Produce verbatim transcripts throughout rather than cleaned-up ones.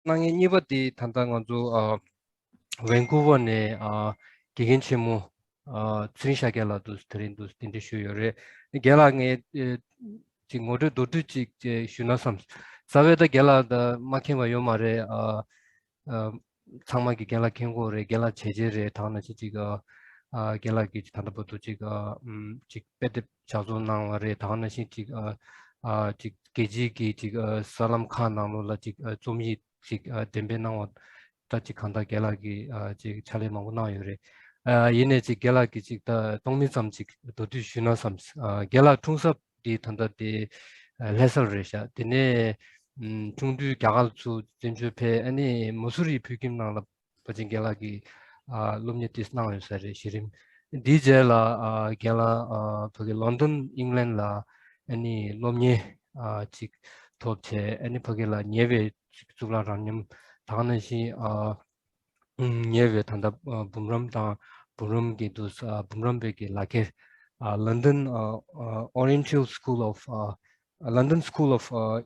གནང་མཁན་གཉིས་པ་དེ་ད་ལྟ་ང་ཚོ་ཨ་ཝན་ཀུ་ཝར་ནས་ཨ་དགེ་རྒན་ཆེན་མོ་ཨ་ཚེ་རིང་ཤཱཀྱ་ལགས་འདུག་དེ་རིང་འདུག་གདན་འདྲེན་ཞུས་ཡོད་རེད། རྒན་ལགས་ངས་ཨེ་ཅིག་ངོ་སྤྲོད་མདོར་བསྡུས་ཅིག་ཅེས་ཞུས་ན་བསམ། རྩ་བའི་ད་རྒན་ལགས་ད་མ་མཁྱེན་པ་ཡོད་མ་རེད། ཨ་ཨ་ཚང་མ་གིས་རྒན་ལགས་མཁྱེན་གྱི་ཡོད་རེད། རྒན་ལགས་བྱས་རྗེས་རེད། ད་ག་ནང་བཞིན་ཅིག་ཨ་ཨ་རྒན་ལགས་ཀྱིས་ད་ལྟ་བར་དུ་ཅིག་ཨ་ཨམ་ཅིག་དཔེ་དེབ་ཕྱག་རྫོགས་གནང་བ་རེད། ད་ག་ནང་བཞིན་ཅིག་ཨ་ཨ་ཅིག་རྒྱལ་སྤྱིའི་གི་ཅིག་ཨ་གསར་ལམ་ཁག་ནང་ལོགས་ལ་ཅིག་ཨ་རྩོམ་ཡིག་ཅིག་ཨ་འགྲེམས་སྤེལ་གནང་བ་ད་ཅིག་གང་ལྟར་རྒན་ལགས་ཀྱིས་ཨ་ཅིག་ཕྱག་ལས་མང་པོ་གནང་ཡོད་རེད། ཨ་ཡིན་ནའི་ཅིག་རྒན་ལགས་ཀྱིས་ཅིག་ད་སྟོང་མིན་ཙམ་ཅིག་མདོར་བསྡུས་ཞུས་ན་བསམ། ཨ་རྒན་ལགས་འཁྲུངས་ས་དེ་ད་ལྟ་དེ་ཨ་ལྷ་སར་རེད་ཤག་དེ་ནས་ཨམ་ཆུང་དུས་རྒྱ་གར་ཚུར་བཙན་བྱོལ་ཕེབས། ཨ་ནི་མ་སུ་རི་བོད་ཁྱིམ་ནང་ལ་པ་ཅིན་རྒན་ལགས་ཀྱིས་ཨ་སློབ་གཉེར་དེ་གནང་ཡོད་ས་རེད། གཞི་རིམ་འདིའི་རྗེས་ལ་ཨ་རྒན་ལགས་ཨ་ཕ་གི་ལོན་ཌོན་ཨིང་ལན་ལ་ཨ་ནི་སློབ་གཉེར་ཨ་ཅིག་ཐོབ་བྱས། ཨ་ནི་ཕ་གི་ལ་ཉེ་བའི་གཙུག་ལག་རབ་སྙོམས་དང་ནང་བཞིན་ཨ་ཉེ་བའི་ད་ལྟ་ཨ་འབུམ་རམས་དང་འབུམ་རམས་ཀྱི་འདུག་ཨ་འབུམ་རམས་པའི་གི་ལག་ཁྱེར། ཨ་London uh, uh, Oriental School of uh, London School of uh,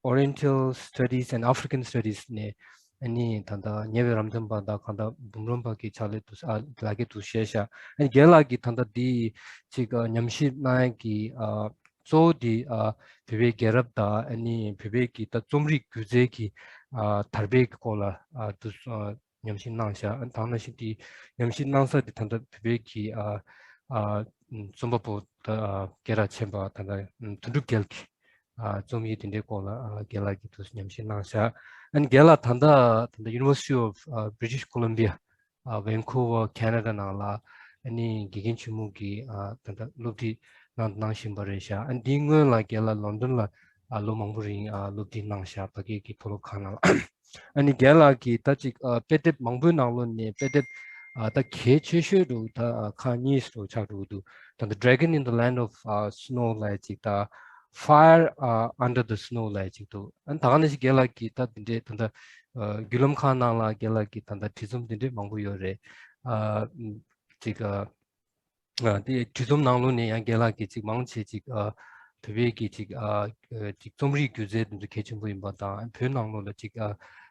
Oriental Studies and African Studies ནས་ཨ་ནི་ད་ལྟ་ཉེ་བའི་རབ་སྙོམས་པ་དང་གང་ལྟར་འབུམ་རམས་པ་གི་ཕྱག་ལས་འདུག་ཨ་ལག་ཁྱེར་འདུག་བཞེས་ཤག་ཨ་ནི་རྒན་ལགས་ཀྱིས་ད་ལྟ་འདི་ཅིག་ཨ་ཉམས་ཞིབ་གནང་ཡག་གི་ཨ་གཙོ་བོ་འདི་ཨ་བོད་པའི་རྒྱལ་རབས་དང་ཨ་ནི་བོད་པའི་གི་ད་རྩོམ་རིག་སྒྱུ་རྩལ་གྱི་ཨ་དར་སྤེལ་གྱི་སྐོར་ལ་ཨ་འདུག་ཨ་ཉམས་ཞིབ་གནང་བཞག་ཨ་ནི་ད་ག་ནང་བཞིན་དེ་ཉམས་ཞིབ་གནང་ས་དེ་ད་ལྟ་བོད་པའི་གི་ཨ་ཨ་རྩོམ་པ་པོ་ད་ཨ་སྐད་གྲགས་ཆེན་པོ་ད་ལྟ་དོན་གྲུབ་རྒྱལ་གྱི་ཨ་རྩོམ་ཡིག་དེ་འདྲའི་སྐོར་ལ་ཨ་རྒན་ལགས་ཀྱིས་དུ་ཉམས་ཞིབ་གནང་བཞག་ཨ་ནི་རྒན་ལགས་ད་ལྟ་ད་ལྟ་University of ཨ་British Columbia ཨ་Vancouver Canada ནང་ལ་ཨ་ནི་དགེ་རྒན་ཆེན་མོ་གི་ཨ་ད་ལྟ་སློབ་ཁྲིད་གནང་གནང་བཞིན་པ་རེད་ཤག་ཨ་ནི་དེའི་སྔོན་ལ་རྒན་ལགས་ལོན་ཌོན་ལ་ཨ་ལོ་མང་པོ་རིང་ཨ་སློབ་ཁྲིད་གནང་བཞག་བོད་སྐད་ཀྱི་མཐོ་སློབ་ཁང་ནང་ལ། ཨ་ནི་རྒན་ལགས་ཀྱིས་ད་ཅིག་ཨ་དཔེ་དེབ་མང་པོའི་ནང་ལོགས་ནས་དཔེ་དེབ་ཨ་ད་གལ་ཆེ་ཤོས་འདྲ་བོ་ད་ཨ་ཁག་གཉིས་སུ་ཆགས་འགྲོ་གི་འདུག་ད་The Dragon in the Land of uh, Snow ལབ་ཅིག་དང་Fire uh, Under the Snow ལབ་ཅིག་འདུག་ཨ་ནི་ད་ག་ནང་བཞིན་རྒན་ལགས་ཀྱིས་ད་འདི་འདྲའི་ད་ལྟ་ཨ་བརྒྱུད་ལམ་ཁག་ནང་ལ་རྒན་ལགས་ཀྱིས་ད་ལྟ་བྲིས་རྩོམ་འདི་འདྲའི་མང་པོ་ཡོད་རེད། ཨ་ཅིག་ཨ། ཨ་དེ་བྲིས་རྩོམ་ནང་ལོགས་ནས་ཡང་རྒན་ལགས་ཀྱིས་ཅིག་མང་ཆེ་ཅིག་ཨ་བོད་པའི་གི་ཅིག་ཨ་ཨ་ཅིག་རྩོམ་རིག་སྒྱུ་རྩལ་དེ་ཚོ་གལ་ཆེན་པོ་ཡིན་པ་དང་བོད་ནང་ལོགས་ལ་ཅིག་ཨ་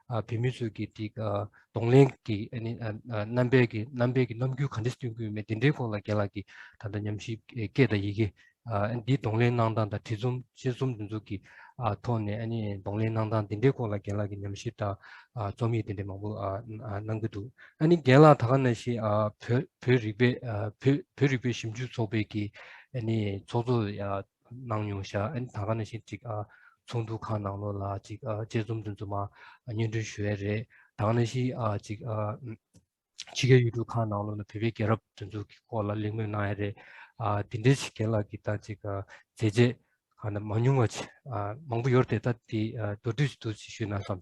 ཨ་བོད་མི་ཚོས་ཀྱི་ཅིག་ཨ་གདོང་ལེན་གྱི་ཨ་ནི་ཨ་ཨ་རྣམ་པའི་གི་རྣམ་པའི་གི་རྣམ་འགྱུར་ག་འདྲ་སྟོན་གྱི་ཡོད་མེད་དེ་འདྲའི་སྐོར་ལ་རྒན་ལགས་ཀྱིས་ད་ལྟ་ཉམས་ཞིབ་སྐད་དང་ཡི་གེ་ཨ་འདི་གདོང་ལེན་གནང་སྟངས་དང་བྲིས་རྩོམ་དཔྱད་རྩོམ་དེ་ཚོ་གི་ཨ་ཐོག་ནས་ཨ་ནི་གདོང་ལེན་གནང་སྟངས་དེ་འདྲའི་སྐོར་ལ་རྒན་ལགས་ཀྱིས་ཉམས་ཞིབ་དང་ཨ་རྩོམ་ཡིག་དེ་འདྲ་མང་པོ་ཨ་ཨ་གནང་གི་འདུག་ཨ་ནི་རྒན་ལགས་ད་ག་ནང་བཞིན་ཨ་བོད་བོད་རིག་པའི་ཨ་བོད་བོད་རིག་པའི་ཞིབ་འཇུག་ཚོགས་པའི་གི་ཨ་ནི་ཚོགས་གཙོ་ཡང་གནང་མྱོང་ཤག་ཨ་ནི་ད་ག་ནང་བཞིན་ཅིག་ཨ་ཚོགས་འདུ་ཁག་ནང་ལོགས་ལ་ཅིག་ཨ་དཔྱད་རྩོམ་དེ་ཚོ་མར་སྙན་སྒྲོན་ཞུ་ཡ་རེད། ད་ག་ནང་བཞིན་ཨ་ཅིག་ཨ་ཕྱི་རྒྱལ་ཡུལ་གྲུ་ཁག་ནང་ལོགས་ལ་བོད་པའི་རྒྱལ་རབས་དེ་ཚོ་གི་སྐོར་ལ་གླེང་མོལ་གནང་ཡ་རེད། ཨ་དེ་འདྲའི་ཞིག་རྒན་ལགས་ཀྱིས་ད་ཅིག་ཨ་མཛད་རྗེས་གང་ལྟར་མ་ཉུང་བ་ཅིག་ཨ་མང་པོ་ཡོད་རེད། ད་དེ་ཨ་མདོར་བསྡུས་ཤིག་ཏུ་ཅིག་ཞུས་ན་བསམ།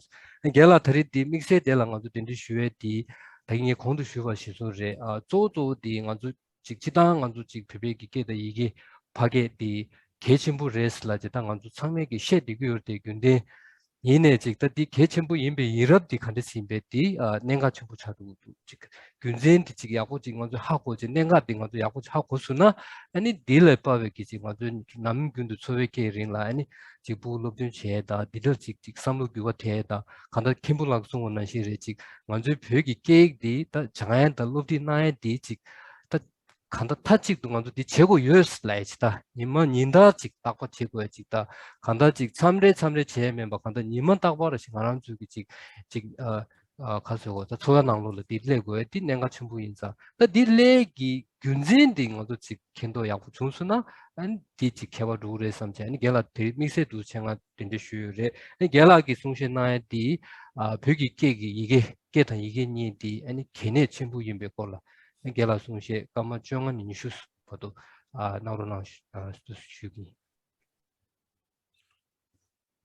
རྒན་ལགས་ད་རེས་དེ་དམིགས་བསལ་དེ་ལ་ང་ཚོ་གདན་འདྲེན་ཞུ་ཡས་དེ་ད་གིན་ངས་གོང་དུ་ཞུས་པ་གཞིར་བཟུང་རེད། ཨ་གཙོ་བོ་གཙོ་བོ་དེ་ང་ཚོ་ཅིག་སྤྱིར་བཏང་ང་ཚོ་ཅིག་བོད་པའི་གི་སྐད་དང་ཡི་གེ་ཕ་སྐད་དེ་གལ་ཆེན་པོ་རེད་ལབ་ཅིག་ད་ང་ཚོ་ཚང་མས་ཀྱི་བཤད་བསྡད་ཀྱི་ཡོད་རེད། དེ་རྒྱུན་ལྡན་ཡིན་ནའི་ཅིག་ད་འདི་གལ་ཆེན་པོ་ཡིན་པའི་ཡིན་རབས་འདི་ག་འདྲ་ཞིག་ཡིན་པས་འདི་ཨ་གནད་འགག་ཆེན་པོ་ཆགས་འདུག་འདུག་ཅིག་རྒྱུ་མཚན་འདི་ཅིག་ཡག་པོ་ཅིག་ང་ཚོས་ཧ་གོ་ཅིག་གནད་འགག་འདི་ང་ཚོས་ཡག་པོ་ཅིག་ཧ་གོ་སོང་ན་ཨ་ནི་འདི་ལས་དཔག་པའི་གི་ཅིག་ང་ཚོས་ནམ་རྒྱུན་དུ་འཚོ་བའི་སྐྱེལ་རིང་ལ་ཨ་ནི་ཅིག་ཕྲུ་གུ་སློབ་སྟོན་བྱས་དང་འདི་འདྲ་ཅིག་ཅིག་བསམ་བློ་འགྱུར་བ་ཐེབས་དང་གང་ལྟར་མཁན་པོ་ལགས་གསུངས་པ་ནང་བཞིན་རེད། ཅིག་ང་ཚོའི་བོད་ཀྱི་སྐད་ཡིག་འདི་ད་སྦྱང་ཡ་དང་སློབ་ཁྲིད་གནང་ཡ་འདི་ཅིག་ད། གང་ལྟར་མཐའ་གཅིག་ཏུ་ང་ཚོ་འདི་བྱེད་དགོས་ཡོད་ལབ་ཡ་ཅིག་ད་ཉི་མ་ཉིན་ལྟར་ཅིག་རྟག་པ་བྱེད་དགོས་ཡ་ཅིག་ད་གང་ལྟར་ཅིག་མཚམས་རེ་མཚམས་རེ་བྱས་མིན་པ་གང་ལྟར་ཉི་མ་རྟག་པར་ཞིག་ང་རང་ཚོའི་གི་ཅིག་ཅིག་ཨ་ཨ་ག་ཟེར་དགོས་ད་འཚོ་བ་ནང་ལོགས་ལ་འདི་སླེབས་དགོས་ཡ་འདི་གནད་འགག་ཆེན་པོ་ཡིན་ཙང་ད་འདི་སླེབས་ཀྱི་རྒྱུ་མཚན་འདི་ང་ཚོ་ཅིག་མཁྱེན་རྟོགས་ཡག་པོ་བྱུང་སོང་ན་ཨ་ནི་འདི་ཅིག་ཁྱད་པར་འགྲོ་གི་རེད་བསམ་བྱས་ཨ་ནི་རྒན་ལགས་དེ་དམིགས་བསལ་དུ་བྱས་ང་གདན་འདྲེན་ཞུས་ཡོད་རེད། ཨ་ནི་རྒན་ལགས་ཀྱིས་གསུང་བཤད་གནང་ཡ་འདི་ཨ་བོད་ཀྱི་སྐད་ཀྱི་ཡི་གེ་སྐད་དང་ཡི་གེ་གཉིས་འདི་ཨ་ནི་གལ་གནད་ཆེན་པོ་ཡིན་པའི་སྐོར་ལ། རྒན་ལགས་གསུང་བཤད་སྐར་མ་བཅོ་ལྔ་ནས་ཉི་ཤུ་བར་དུ་ཨ་གནང་རོགས་གནང་ཞུ་ཨ་ཞུ་གི་ཡིན།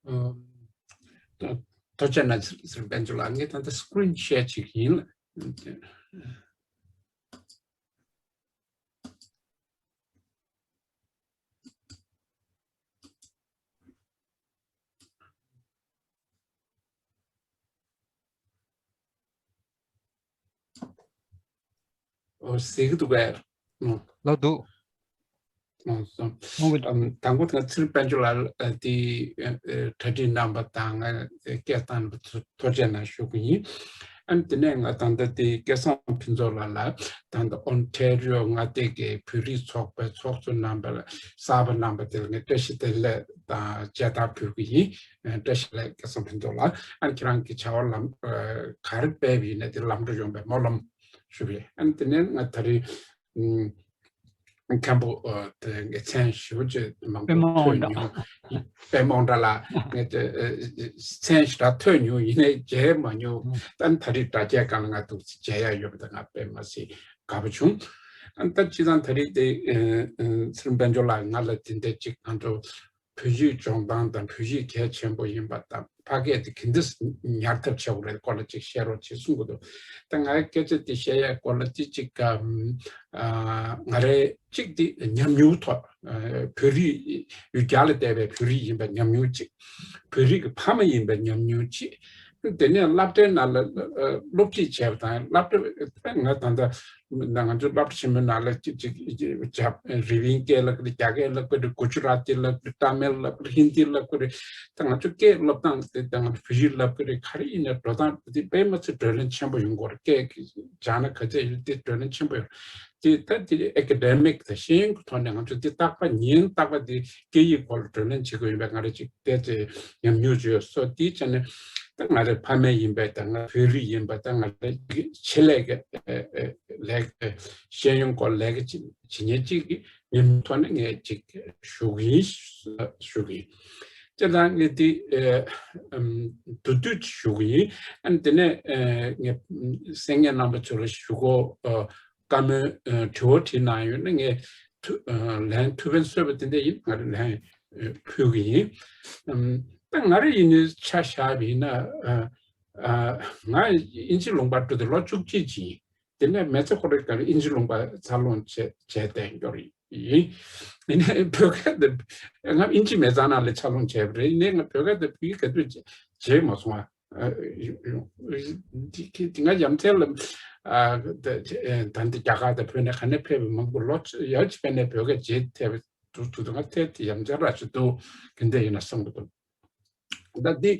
ཨ་ད་ཐུགས་རྗེ་གནང་ཟེར་དཔལ་འབྱོར་ལགས། ངས་ད་ལྟ་སི་ཀི་རིན་ཤེར་བྱེད་ཀྱི་ཡིན་ལ། ཨོ་ཟེར་གི་འདུག་གས། ཨོ་ལགས་འདུག་གནང་སོང་། ཨམ། དང་པོ་དང་ཚེ་རིང་དཔལ་འབྱོར་ལགས་ཨ་དེ་ཨ་ཨ་གྲ་སྒྲིག་གནང་བ་དང་ང་སྐད་བཏང་བ་ཐུགས་རྗེ་གནང་ཞུ་གི་ཡིན། ཨ་ནི་དེ་ནས་ང་ད་ལྟ་དེ་སྐལ་བཟང་ཕུན་ཚོགས་ལགས་ལ་ད་ལྟ་ཨོན་ཊེ་རི་ཡོ་མངའ་སྡེ་གི་བོད་རིགས་ཚོགས་པའི་ཚོགས་གཙོ་རྣམ་པ་ལ་གསར་པ་རྣམ་པ་དེ་ལ་ངས་བཀྲ་ཤིས་བདེ་ལེགས་དང་མཇལ་དར་ཕུལ་གི་ཡིན། ཨ་བཀྲ་ཤིས་བདེ་ལེགས་སྐལ་བཟང་ཕུན་ཚོགས་ལགས། ཨ་ནི་ཁྱེད་རང་གི་བྱ་བ་ལམ་ཨ་ག་རེ་སྤེལ་བ་ཡིན་ན་དེ་ལམ་འགྲོ་ཡོང་བའི་སྨོན་ལམ་ཞུ་གི་ཡིན། ཨ་ནི་དེ་ནས་ང་ད་རེས་ཨམ། མཁན་པོ་ཨ་དེ་ངས་མཚན་ཞེ་པོ་ཅིག་མང་པོ་པད་མ་ཐོས་དབང་གྲགས། མྱོང་། པད་མ་དབང་གྲགས་ལགས། ངས་དེ་ཨ་མཚན་ཞེ་དྲག་ཐོས་མྱོང་། ཡིན་ནའི་མཇལ་མ་མྱོང་། ཨ་ད་ནི་ད་རེས་དྲ་རྒྱའི་སྒང་ལ་ང་འདུག་སེ་མཇལ་ཡ་ཡོད་པ་དང་ང་དཔེ་མ་སྲིད་དགའ་པོ་བྱུང་། ཨ་ད་སྤྱིར་བཏང་ད་རེས་དེ་ཨ་ཨ་ཚེ་རིང་དཔལ་འབྱོར་ལགས་ང་ལ་དེ་འདྲ་ཅིག་ང་ཚོ་བོད་ཡིག་སྦྱོང་སྟངས་དང་བོད་ཡིག་གལ་ཆེན་པོ་ཡིན་པ་དང་ཕ་སྐད་དེ་ག་འདྲ་ཉར་ཐབས་བྱེད་དགོས་རེད་སྐོར་ལ་ཅིག་བཤད་རོགས་བྱེད་གསུང་གི་འདུག་ད་ང་སྐད་ཆ་དེ་བཤད་ཡ་སྐོར་ལ་དེ་ཅིག་ཨ་ང་རའི་གཅིག་དེ་ཉམས་མྱོང་ཐོག་ཨ་བོད་རིགས་ཡུལ་གྱར་ལ་བསྡད་པའི་བོད་རིགས་ཡིན་པའི་ཉམས་མྱོང་གཅིག་བོད་རིགས་ཀྱི་ཕ་མ་ཡིན་པའི་ཉམས་མྱོང་གཅིག་དེ་ནས་སློབ་གྲྭའི་ནང་ལ་ཨ་སློབ་ཁྲིད་བྱས་པ་དང་སློབ་གྲྭ་ང་ད་ལྟ་ང་ཚོ་སློབ་གྲྭ་ཆེན་མོའི་ནང་ལ་ཅིག་ཅིག་ཅིག་རི་བིན་སྐད་བསླབ་ཀྱི་རེད། རྒྱ་སྐད་བསླབ་ཀྱི་རེད། གུ་ཇུ་ར་ཏི་བསླབ་ཀྱི་རེད། ཏ་མིལ་བསླབ་ཀྱི་རེད། ཧིན་དི་བསླབ་ཀྱི་རེད། ད་ང་ཚོ་སྐད་སློབ་སྟངས་དེ་ད་ང་ཚོ་བོད་ཡིག་བསླབ་ཀྱི་རེད། ག་རེ་ཡིན་ན་འགྲོ་སྟངས་དེ་དཔེ་མ་སྲིད་བགྲོ་གླེང་ཆེན་པོ་ཡོང་གི་རེད། སྐད་སྦྱངས་ན་ག་ཚད་ཡོད་དེ་བགྲོ་གླེང་ཆེན་པོ་ཡོང་། དེ་ད་དེ་ཨེ་ཀ་ཌེ་མིག་དང་ཤེས་ཡོན་གྱི་ཐོག་ནས་ང་ཚོ་དེ་རྟག་པར་ཉིན་རྟག་པར་དེ་སྐད་ཡིག་སྐོར་ལ་བགྲོ་གླེང་བྱེད་དགོས་ཡིན་པས། ང་རེ་ཅིག་བལྟས་ཚེ་ཉམས་མྱོང་ཅིག་ཡོད་སོ། དེའི་ཆ་ནས་ད་ང་རེ་ཕ་མ་ཡིན་པས་དང་ང་བོད་རིགས་ཡིན་པ་དང་ང་རེ་ཆེད་ལས་ཀྱི་ལས་ཤེས་ཡོན་སྐོར་ལས་ཀ་ཅིག་བྱེད་མཁན་ཅིག་གི་ཉམས་མྱོང་ཐོག་ནས་ངས་ཅིག་ཞུ་གི་ཡིན། ཞུ་གི་ཡིན། དེ་དང་ངས་འདི་ཨ་ཨམ་མདོར་བསྡུས་ཅིག་ཞུ་གི་ཡིན། ཨ་ནི་དེ་ནས་ཨ་ངས་གསན་མཁན་རྣམ་པ་ཚོ་ལ་ཞུ་གོ་ཨ་བཀའ་མོལ་ཨ་དྲི་བ་དྲིས་གནང་ཡོད་ན་ངས་ཐུ་ཨ་ལན་ཐུགས་ཕན་གསོས་པ་དེ་འདྲ་ཡིན་ང་རང་ལན་ཨ་ཕུལ་གི་ཡིན། ཨམ་ད་ང་རང་ཡིན་ནའི་ཆ་བཞག་པ་ཡིན་ན་ཨ་ཨ་ང་དབྱིན་ཇི་ལུང་པར་འགྲོ་དུས་ལོ་བཅུ་གཅིག་ཅིག་ཡིན། དེ་ནས་མི་ཚེ་ཁོ་རའི་སྐབས་དབྱིན་ཇི་ལུང་པ་འཚར་ལོངས་བྱས་བྱས་བསྡད་ཡོད་རེད། ཡིན་ནའི་བོད་སྐད་དེ་ང་དབྱིན་ཇི་མི་ཚང་ནང་ལ་འཚར་ལོངས་བྱས་པ་རེད། ཡིན་ནའི་ང་བོད་སྐད་དེ་བོད་ཡིག་ག་དུས་བྱས་མ་སོང་བ། ཨ་ཡོང་ཡོང་འདི་ང་ཡ་མཚན་ལ་ཨ་ད་ད་འདི་རྒྱ་གར་དང་བོད་ནས་ག་ནས་ཕེབས་པའི་མང་པོ་ལོ་ཡ་གཅིག་ཕེབས་ནས་བོད་སྐད་བརྗེད་ཐལ་བའི་དུས་དུས་ང་ཐད་དེ་ཡ་མཚན་ར་ཅིག་འདུག་གི་འདྲ་ཡིན་ན་བསམ་གི་འདུག་ད་འདི་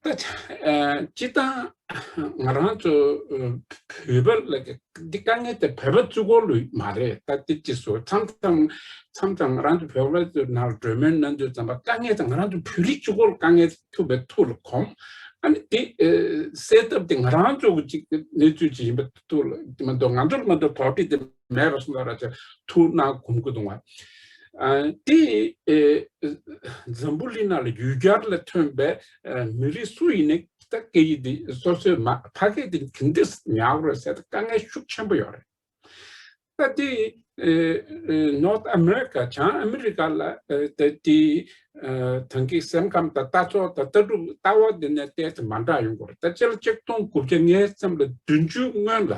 ད་ཨ་སྤྱིར་བཏང་ང་རང་ཚོ་ཨ་བོད་པ་ལ་འདི་དཀའ་ངལ་དེ་བོད་པ་གཅིག་པོ་ལ་མ་རེད། ད་འདི་ཅི་སོ་མཚམས་མཚམས་མཚམས་མཚམས་ང་རང་ཚོ་བོད་པ་ཚོ་ནང་ལ་གྲོས་མོལ་གནང་དུས་ཙམ་པ་དཀའ་ངལ་དེ་ང་རང་ཚོ་བོད་རིགས་གཅིག་པོ་ལ་དཀའ་ངལ་ཐུག་པའི་ཐུགས་ལ་གོམས། ཨ་ནི་འདི་ཨ་སེལ་ཐབས་དེ་ང་རང་ཚོ་གི་ཅིག་གནས་ཚུལ་ཅིག་ཡིན་པ་ཐུགས་ལ་མ་གཏོགས་ང་ཚོ་ལ་མ་གཏོགས་དོགས་འདྲི་དེ་མེད་པ་སོང་ཙང་ར་ཅིག་ཐུགས་ནང་གོམས་ཀྱི་འདུག་བ། ཨ་དེ་ཨེ་འཛམ་བུ་གླིང་ནང་ལ་ཡུལ་གྱར་ལ་ཐོན་པའི་ཨ་མི་རིགས་སུ་ཡིན་ནའི་ད་སྐད་ཡིག་འདི་སོ་སོའི་མ་ཕ་སྐད་འདི་ག་འདྲས་ཉར་དགོས་རེད་ཟེར་ད་དཀའ་ངལ་ཤུགས་ཆེན་པོ་ཡོད་རེད། ད་དེ་ཨེ་ཨེ་North America བྱང་ཨ་མི་རི་ཀ་ལ་ཨེ་ད་དེ་ཨ་ད་གིན་སེམས་ཁམས་དང་ལྟ་ཕྱོགས་དང་ལྟ་གྲུབ་ལྟ་བ་འདི་ནས་བལྟས་ཏེ་མ་འདྲ་ཡོང་གི་རེད། ད་སྤྱི་ལོ་ཆིག་སྟོང་དགུ་བརྒྱ་ལྔའི་མཚམས་ལ་བདུན་ཅུ་སྔོན་ལ་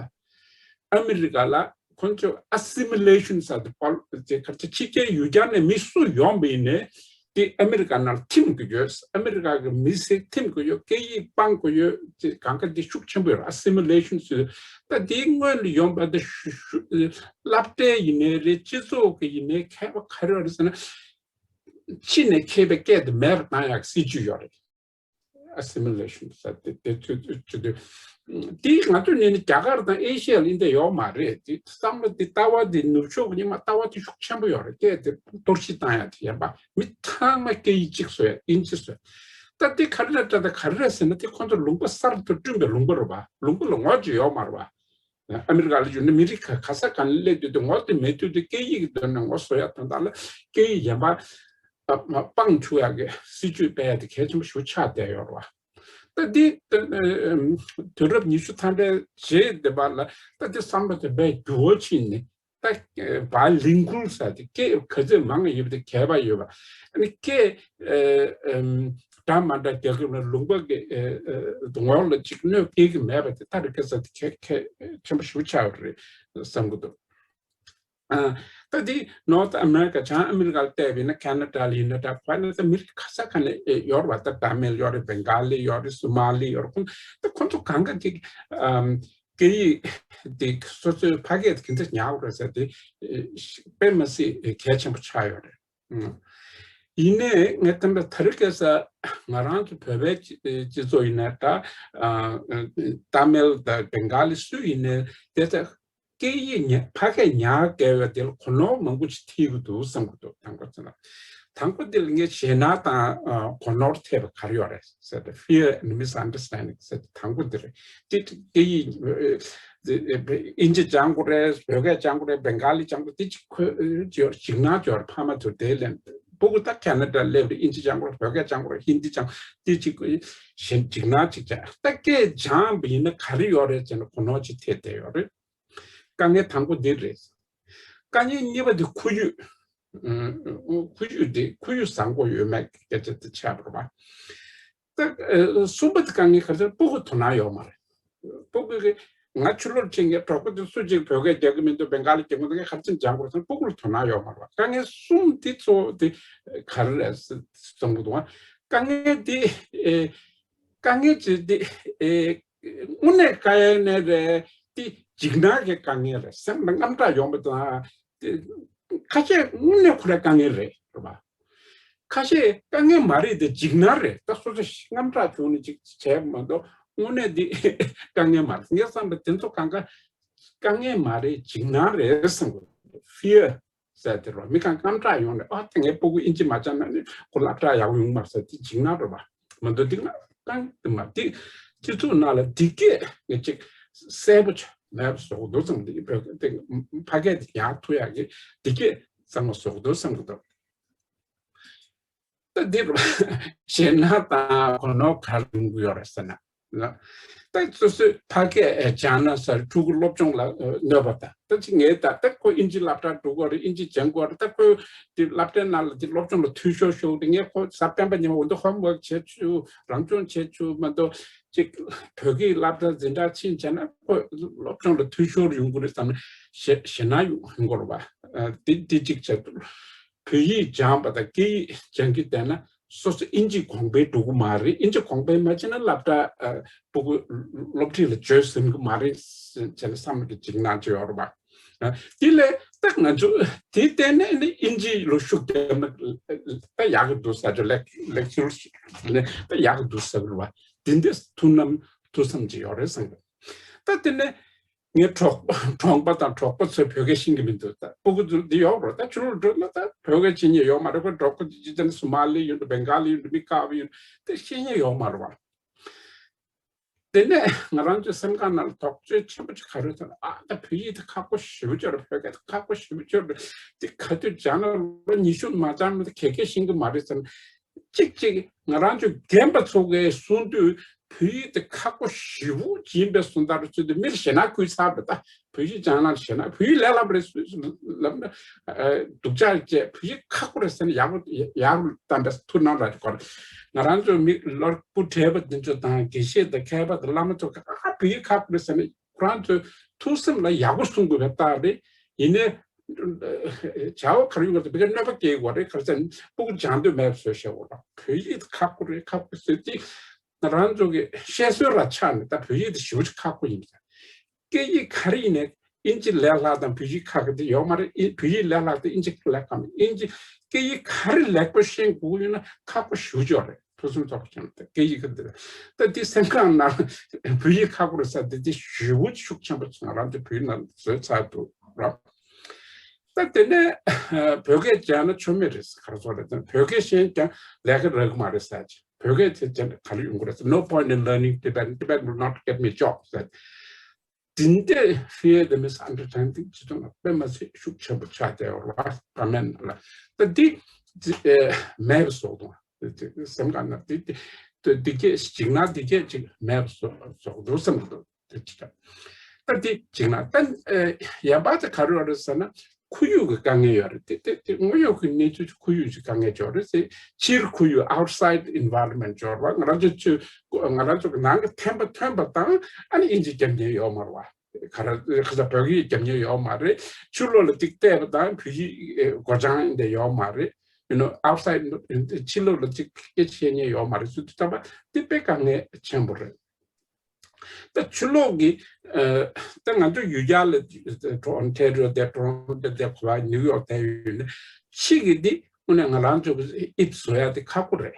ཨ་མི་རི་ཀ་ལ་ཁོང་ཚོས་assimilation ཟེར་ཏེ་པོལ་ཅེས་ག་ཚོད་ཕྱི་རྒྱལ་ཡུལ་གྱར་ནས་མི་སུ་ཡོང་བ་ཡིན་ནའི་དེ་ཨ་མི་རི་ཀ་ནང་ལ་ཐིམ་གི་ཡོད། ཨ་མི་རི་ཀ་གི་མི་སེར་ཐིམ་གི་ཡོད། སྐད་ཡིག་སྤང་གི་ཡོད། ཅེས་གང་ག་འདི་ཤུགས་ཆེན་པོ་ཡོད། Assimilation ཟེར་ད་དེའི་སྔོན་ལ་ཡོང་བ་འདི་ཤུ་ཤུ་སློབ་གྲྭའི་ཡིན་ནའི་རེད། སྤྱི་ཚོགས་ཀྱི་ཡིན་ནའི་མཁས་པ་ག་རེ་རེད་ཟེར་ན་ཕྱི་ནས་མཁས་པའི་སྐད་དེ་མེད་པ་བཏང་ཡག་སྲིད་ཇུས་ཡོད་རེད། Assimilation ཟེར་དེ་དེ་ཚོ་ཚོ་ཚོ་དེ་དེ་ང་ཚོ་ནས་ནི་རྒྱ་གར་དང་ཨེ་ཤི་ཡ་ལ་འདི་འདྲ་ཡོད་མ་རེད། དེ་བསམ་བློ་དེ་ལྟ་བ་དེ་ནུབ་ཕྱོགས་ཀྱི་སྔོན་མ་ལྟ་བ་དེ་ཤུགས་ཆེན་པོ་ཡོད་རེད། སྐད་དེ་གཏོར་བཤིག་བཏང་ཡ་དེ་ཡིན་པ་མི་ཚང་མ་སྐད་ཡིག་གཅིག་བཟོ་ཡ་དབྱིན་ཇི་བཟོ་ཡ། ད་དེ་ག་རེ་ལ་ད་ད་ག་རེ་རེད་ཟེར་ན་དེ་ཁོང་ཚོ་ལུང་པ་གསར་དུ་བསྐྲུན་པའི་ལུང་པ་རེད་པ། ལུང་པ་ལ་ངོ་ཅིག་ཡོད་མ་རེད་པ། ཨ་མི་རི་ཀ་ལ་བརྒྱུད་ནས་མི་རིགས་ག་ག་ས་ག་ནས་སླེབས་དུས་དེ་ངོ་དེ་མེད་དུས་དེ་སྐད་ཡིག་གི་དོན་ནས་ངོ་བཟོ་ཡ་དོན་དག་ལ་སྐད་ཡིག་གཞན་པ་ཨ་མ་སྤང་བཅུག་ཡག་གི་སྲིད་ཇུས་སྤེལ་ཡ་དེ་གལ་ཆེན་པོ་ཞིག་ཆགས་བསྡད་ཡོད་རེད་པ། ད་འདི་ཨ་ཨ་དུས་རབས་ཉི་ཤུ་ཐམ་པའི་རྗེས་འདི་བར་ལ་ད་འདི་བསམ་བློ་དེ་དཔེ་འགྱུར་བ་ཕྱིན་ནས་ད་bilingual ཟེར་དེ་སྐད་ག་ཚོད་མང་ཡོད་པ་དེ་གས་པ་ཡོད་པ། ཨ་ནི་སྐད་ཨ་ཨམ་འདྲ་མ་འདྲ་རྒྱག་གི་ལུང་པ་གི་ཨ་ཨ་ངོ་ལ་ཅིག་གནོད་སྐྱེལ་གི་མེད་པ་དེ་ད་རེས་ཁ་སང་དེ་གལ་གལ་ཆེན་པོ་ཞེ་པོ་ཆགས་ཡོད་རེད་བསམ་གི་འདུག་ཨ་ད་དེ་North America བྱང་ཨ་མི་རི་ཀ་ལ་བལྟས་པ་ཡིན་ན་ཁེ་ན་ཌ་ལ་ཡིན་ན་འདྲ་བ་ན་ད་མི་རིགས་ག་ས་ག་ནས་ཨེ་ཡོད་རེད་པ། ད་ཏ་མིལ་ཡོད་རེད། བེང་ག་ལི་ཡོད་རེད། སོ་མ་ལི་ཡོད་རེད། ཁོང་ད་ཁོང་ཚོ་གང་ག་ཅིག་ཨམ་ སྐད་ཡིག་དེ་སོ་སོའི་ཕ་སྐད་དེ་ག་འདྲ་ཉར་དགོས་རེད་ཟེར་དེ་དཔེ་མ་སྲིད་གལ་ཆེན་པོ་ཆགས་ཡོད་རེད། ཡིན་ནའི་ངས་བསྟན་པ་དེ་རིང་ཁ་སང་ང་རང་ཚོ་བོད་པའི་སྤྱི་སྤྱི་ཚོགས་ཡིན་ན་འདྲ། ཏཱ་མིལ་དང་བེང་ག་ལི་སུ་ཡིན་ནའི་དེ་ཚོ་སྐད་ཡིག་ཉ་ཕ་སྐད་ཉར་བསྡད་པའི་དེ་ལ་གོ་ནོར་མང་པོ་ཅིག་ཐེབས་ཀྱི་འདུག་བསམ་གྱི་འདུག་དང་པོ་ཚོ་ལ། དང་པོ་དེ་ལ་ངས་ཞེད་སྣང་དང་གོ་ནོར་ཐེབས་པ་ག་རེ་ཡོད་རེད་ཟེར་ཏེ། Fear and Misunderstanding ཟེར་ཏེ་དང་པོ་དེ་རེད། དེ་སྐད་ཡིག་ཨིན་ཇི་སྦྱང་དགོས་རེད། བོད་སྐད་སྦྱང་དགོས་རེད། བེང་ག་ལི་སྦྱང་དགོས་རེད། དེ་ཅིག་ཁོ་ཅིག་ཞེད་སྣང་ཅིག་ཡོད་རེད། ཕ་མ་ཚོ་དེ་ལན་སྤུ་གུ་ད་ཁེ་ན་ཌ་སླེབས་རེད། ཨིན་ཇི་སྦྱང་དགོས་རེད། བོད་སྐད་སྦྱང་དགོས་རེད། ཧིན་དི་སྦྱང་དེ་ཅིག་ཞེད་ཞེད་སྣང་ཅིག་བྱས། ད་སྐད་སྦྱངས་པ་ཡིན་ན་ག་རེ་ཡོད་རེད་ཟེར་ན་གོ་ནོར་ཅིག་ཐེབས་བསྡད་ཡོད་རེད། དཀའ་ངལ་དང་པོ་འདི་རེད། དཀའ་ངལ་གཉིས་པ་འདི་ཁོར་ཡུག་ཁོར་ཡུག་འདི་ཁོར་ཡུག་བཟང་པོ་ཡོད་མེད་ཀྱི་སྐད་ཆ་དེ་ཆགས་པ་རེད་པ། ད་གསུམ་པ་དེ་དཀའ་ངལ་ག་རེ་ཟེར། སྤུ་གུ་དོ་སྣང་ཡོད་མ་རེད། སྤུ་གུ་གིས་ང་ཕྱི་ལོགས་ཕྱིན། ངའི་གྲོགས་པོ་དེ་སུ་གཅིག་བོད་སྐད་རྒྱག་གི་མི་འདུག་བེང་ག་ལི་རྒྱག་གི་མི་འདུག་ངས་ག་རེ་བྱས་ནས་སྦྱང་དགོས་རེད་ཟེར་ན་སྤུ་གུ་ལ་དོ་སྣང་ཡོད་མ་རེད་པ། དཀའ་ངལ་གསུམ་དེ་གཙོ་བོ་དེ་ག་རེ་རེད་བསམ་གྱི་འདུག་དཀའ་ངལ་དེ་དཀའ་ངལ་དེ་དེ་དངོས་གནས་དཀའ་ངལ་རེད། དེ་འཇིགས་སྣང་གི་དཀའ་ངལ་རེད། སེམས་ལ་དངངས་སྐྲག་ཡོང་བ་དང་། དེ་ཁ་ཤས་དངོས་གནས་ཁོ་རའི་དཀའ་ངལ་རེད། རེད་པ། ཁ་ཤས་དཀའ་ངལ་མ་རེད། དེ་འཇིགས་སྣང་རེད། ད་སོ་སོ་དངངས་སྐྲག་བྱུང་ནས་ཅིག་བྱས་མ་གཏོགས་དངོས་གནས་འདི་དཀའ་ངལ་མ་རེད། ངས་བསམ་པ་དེ་ཚོ་གང་ག་དཀའ་ངལ་མ་རེད། འཇིགས་སྣང་རེད་བསམ་གྱི། Fear ཟེར་དེ་རེད་པ། མི་གང་དངངས་སྐྲག་ཡོང་ནས། ཨ་ད་ངའི་སྤུ་གུ་ཨིན་ཇི་མ་སྦྱངས་ན་ནི་ཁོ་སློབ་གྲྭ་ཡག་པོ་ཡོང་གི་མ་རེད་ཟེར་དེ་འཇིགས་སྣང་རེད་པ། མ་གཏོགས་འདི་ང་གང་དེ་མ། དེ་སྤྱི་ཚོགས་ནང་ལ་འདི་སྐད་ངས་ཅིག་གསལ་པོ་ཆགས་མེད་པ་བཟོ་དགོས་འདུག་བསམ། འདི་བོད་སྐད་དེ་ཕ་སྐད་དེ་ཡག་ཐུབ་ཡག་གི་འདི་སྐད་གཙང་མ་བཟོ་དགོས་འདུག་བསམ་གྱི་འདུག་ད་འདི་རུ་ཞེད་སྣང་དང་གོ་ནོར་ག་རེ་ཡོང་གི་ཡོད་རེད་ཟེར་ན། ད་སོ་སོས་ཕ་སྐད་སྦྱངས་ན་ཟེར་ཕྲུ་གུ་སློབ་སྦྱོང་ལ་གནོད་པ་དང་། ད་ཅི་ངས་ད་ད་ཁོ་ཨིན་ཇི་སློབ་གྲྭར་འགྲོ་དགོས་རེད། ཨིན་ཇི་སྦྱང་དགོས་རེད། ད་ཁོ་དེ་སློབ་གྲྭའི་ནང་ལ་དེ་སློབ་སྦྱོང་ལ་འཐུས་ཤོར་ཤོར་དེ། ངས་ཁོ་གཟའ་སྤེན་པ་ཉིན་མོ་འོ་འདི་ཧོམ་ཝོག་བྱེད་ཆུ་རང་སྦྱོང་བྱེད་ཆུ་མ་གཏོགས་ཅིག་བོད་སྐད་སློབ་གྲྭ་འཛིན་གྲྭ་ཕྱིན་བྱས་ན་ཁོ་སློབ་སྦྱོང་ལ་འཐུས་ཤོར་ཡོང་གི་རེད་བསམ་ནས་ཞེད་ཞེད་སྣང་ཡོང་གི་རེད་པ། དེ་དེ་གཅིག་བྱས། བོད་ཡིག་སྦྱངས་པ་དང་སྐད་ཡིག་སྦྱང་གི་བསྡད་ན་སོ་སོ་ཨིན་ཇི་གོང་འཕེལ་འགྲོ་གི་མ་རེད། ཨིན་ཇི་གོང་འཕེལ་མ་བྱས་ན་སློབ་གྲྭ་ཨ་སྤུ་གུ་སློབ་ཁྲིད་ལ་འཇོན་ཟིན་གི་མ་རེད་བྱས་ན་བསམ་གྱི་འཇིགས་སྣང་ཅིག་ཡོད་རེད་པ། ཨ་དེ་ལས་ད་ང་ཚོ་དེ་བལྟས་ནས་ནི་ཨིན་ཇི་ལ་ཤུགས་རྒྱབ་ན་ད་ཡག་གི་འདུག་ཟེར་ཅིག་ལེགས་ལེགས་ཚུལ་ནས་ད་ཡག་གི་འདུག་ཟེར་གི་རེད་པ། དེ་འདྲ་ཐུགས་སྣང་ཐུགས་བསམ་ཅིག་ཡོད་རེད་བསམ་གི། ད་དེ་ནས་ངའི་གྲོགས་གྲོང་པ་དང་གྲོགས་པོ་ཚོས་བོད་སྐད་ཤེས་ཀྱི་མི་འདུག་ད་སྤུ་གུ་ཚོ་འདི་ཡོད་རེད། ད་ཕྱི་ལོགས་འགྲོ་ན་ད་བོད་སྐད་ཤེས་མཁན་ཡོད་མ་རེད། ཁོ་གྲོགས་པོ་ཅི་ཅི་ཙམ་སོ་མ་ལི་ཡོད་འགྲོ། བེང་ག་ལི་ཡོད་འགྲོ། མི་དཀར་པོ་ཡོད་འགྲོ། དེ་ཤེས་མཁན་ཡོད་མ་རེད་པ། དེ་ནས་ང་རང་ཚོའི་སེམས་ཁམས་ནང་ལ་དོགས་གཅོད་ཆེན་པོ་ཅིག་ག་རེ་ཟེར་ན། ཨ་ད་བོད་ཡིག་དེ་ཁག་པོ་ཞེ་པོ་ཅིག་རེད། བོད་སྐད་དེ་ཁག་པོ་ཞེ་པོ་ཅིག་རེད། དེ་ག་དུས་སྦྱངས་ན་ལོ་ཉི་ཤུ་མ་སྦྱངས་ན་དེ་ག་གེ་ཤེས་ཀྱི་མ་རེད་ཟེར་ན། གཅིག་གཅིག་ང་རང་ཚོ་རྒན་པ་ཚོ་གིས་གསུང་དུས་བོད་ཡིག་དེ་ཁག་པོ་ཞེ་པོ་ཅིག་ཡིན་པའི་གསུང་སྟངས་རེད་ཟེར་དུས་མིར་ཞེད་སྣང་སྐུལ་ཚར་བ། ད་བོད་ཡིག་སྦྱང་ན་ཞེད་སྣང་། བོད་ཡིག་ལས་སླ་པོ་རེད་ཟེར་ལབ་ན་སྡུག་ཅག་བྱས། བོད་ཡིག་ཁག་པོ་རེད་ཟེར་ན་ཡག་པོ་ཡག་པོ་བཏང་པའི་ཐུགས་སྣང་རག་གི་རེད། ང་རང་ཚོ་མི་གློ་བུ་བགྲེས་པ་འདི་ཚོ་དང་དགེ་བཤེས་དང་མཁས་པ་དང་བླ་མ་ཚོ་གིས་ཨ་བོད་ཡིག་ཁག་པོ་རེད་ཟེར་ན་ཁོ་རང་ཚོའི་ཐུགས་སེམས་ལ་ཡག་པོ་གསུང་དགོས་པའི་རྟགས་རེད། ཡིན་ནའི་བྱ་བ་ག་རེ་ཡོང་གི་རེད། བོད་སྐད་གནོད་པ་སྐྱེལ་དགོས་རེད། ག་རེ་ཟེར་ན་སྤུ་གུ་སྦྱང་འདོད་མེད་པ་བཟོས་བཞག་གོ་ར། བོད་ཡིག་ཁག་པོ་རེད། ཁག་པོ་ཟེར་དུས་ང་རང་ཚོ་གི་བཤད་སྲོལ་ལ་ཆ་ནས་ད་བོད་ཡིག་དེ་ཞེ་པོ་ཅིག་ཁག་པོ་ཡིན། སྐད་ཡིག་ག་རེ་ཡིན་ནའི་ཨིན་ཇི་ལས་སླ་དང་བོད་ཡིག་ཁག་གི་དེ་ཡོད་མ་རེད། ཨིན་བོད་ཡིག་ལས་སླ་དེ་ཨིན་ཇི་ལས་ཁག་མེད། ཨིན་ཇི་སྐད་ཡིག་ག་རེ་ལེགས་པོ་ཤེས་དགོས་ཡོད་ན་ཁག་པོ་ཞེ་པོ་ཅིག་ཡོད་རེད། ཐུགས་སེམས་ཚོགས་པ་ཅན་དེ་སྐད་ཡིག་གི་འདི་ད་འདི་སེམས་ཁམས་ནང་བོད་ཡིག་ཁག་པོ་རེད་ཟེར་དེ་དེ་ཞེ་པོ་ཤུགས་ཆེན་པོ་ང་རང་ཚོ་བོད་ནང་བཟོས་ཚར་འདུག་ར། ད་དེ་ནས་བོད་སྐད་སྦྱངས་ན་ཆོ་མེད་རེད་ག་རེ་ཟེར་རེད། བོད་སྐད་ཤེས་ཀྱང་ལས་ཀ་རག་གི་མ་རེད་ཟེར་གྱི། བོད་སྐད་དེ་སྦྱངས་ན་ག་རེ་ཡོང་གི་རེད་ཟེར། No point in learning Tibetan. Tibetan will not get me a job ཟེར། དེ་འདྲའི་fear དང་misunderstanding སྤྱི་ཚོགས་ནང་དཔེ་མ་སྲིད་ཤུགས་ཆེན་པོ་ཆགས་བསྡད་ཡོད་རེད་བ། བར་མའི་ནང་ལ་ད་འདི་མེད་པ་བཟོ་དང་། སེམས་ཁམས་ནང་འདི་འདི་འདི་སྐད་འཇིགས་སྣང་འདི་སྐད་ཅིག་མེད་པ་བཟོ་བཟོ་འདུག་བསམ་གྱི་འདུག་དེ་ཅི་ལྟར། ད་དེ་བྱས་ན་ད་ཡང་པ་དེ་ག་རེ་ཡོད་རེད་ཟེར་ན་ཁོར་ཡུག་གི་དཀའ་ངལ་ཡོད་རེད། དེ་དེ་དེ་དངོས་ཡོད་ཀྱི་གནས་ཚུལ་ཁོར་ཡུག་གི་དཀའ་ངལ་ཡོད་རེད་ཟེར། ཕྱིའི་ཁོར་ཡུག་outside environment ཡོད་རེད་བ། ང་རང་ཚོ་ཆུ་ང་རང་ཚོ་གི་ནང་གི་ཐན་པ་ཐོན་པ་དང་ཨ་ནི་ཨིན་ཇི་རྒྱབ་མཁན་ཡོད་མ་རེད་བ། ག་རེ་ག་ས་བོད་ཡིག་རྒྱབ་མཁན་ཡོད་མ་རེད། ཕྱི་ལོགས་ལ་ཅིག་བལྟས་པ་དང་བོད་ཡིག་སྒོ་བྱང་འདི་ཡོད་མ་རེད། you know outside ཕྱི་ལོགས་ལ་ཅིག་སྐད་ཆ་བཤད་མཁན་ཡོད་མ་རེད་ཟེར་དུས་ཙམ་པ་དེ་དཔེ་དཀའ་ངལ་ཆེན་པོ་རེད། ད་ཕྱི་ལོགས་ཀྱི་ཨ་ད་ང་ཚོ་ཡུལ་གྱར་ལ་ཨོན་ཊེ་རི་ཡོ་བསྡད། ཊོ་རོན་ཊོ་བསྡད། ག་པར་ནིའུ་ཡོག་བསྡད་ཡོད་ན། ཕྱི་གི་འདི་དངོས་གནས་ང་རང་ཚོ་གི་དབྱིབས་བཟོ་ཡ་དེ་ཁག་པོ་རེད།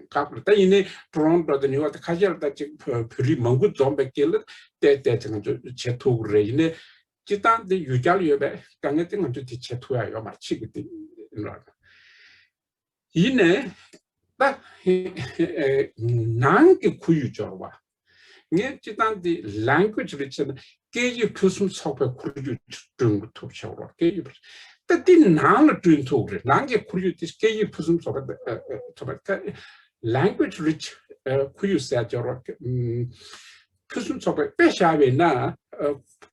ཁག་པོ་རེད། ད་ཡིན་ནའི་ཊོ་རོན་ཊོ་དང་ནིའུ་ཡོག་དེ་ཁ་ཤས་ལ་ད་ཅིག་བོད་བོད་རིགས་མང་པོ་འཛོམས་པའི་དཀྱིལ་ལ་བལྟས་བལྟས་ཚེ་ང་ཚོ་བྱེད་ཐུབ་ཀྱི་རེད། ཡིན་ནའི་སྤྱིར་བཏང་འདི་ཡུལ་གྱར་ཡོད་པའི་དཀའ་ངལ་དེ་ང་ཚོས་དེ་བྱེད་ཐུབ་ཡ་ཡོད་མ་རེད། ཕྱི་གི་དེ་ཡིན་ནའི་ད་ནང་གི་ཁོར་ཡུག་སྦྱོར་བ། ངས་སྤྱིར་བཏང་འདི་language rich ཟེར་ན་སྐད་ཡིག་ཕུན་སུམ་ཚོགས་པའི་ཁོར་ཡུག་བསྐྲུན་ཐུབ་བྱ་བ་རེད། སྐད་ཡིག་ཕུན་སུམ། ད་འདི་ནང་ལ་བསྐྲུན་ཐུབ་རེད། ནང་གི་ཁོར་ཡུག་དེ་སྐད་ཡིག་ཕུན་སུམ་ཚོགས་པ། ཨ་ཨ་ཚོགས་པ་ད་language rich ཁོར་ཡུག་ཟེར་སྦྱོར་བ། ཕུན་སུམ་ཚོགས་པའི་དཔེ་བཞག་པས་ན། ཨ་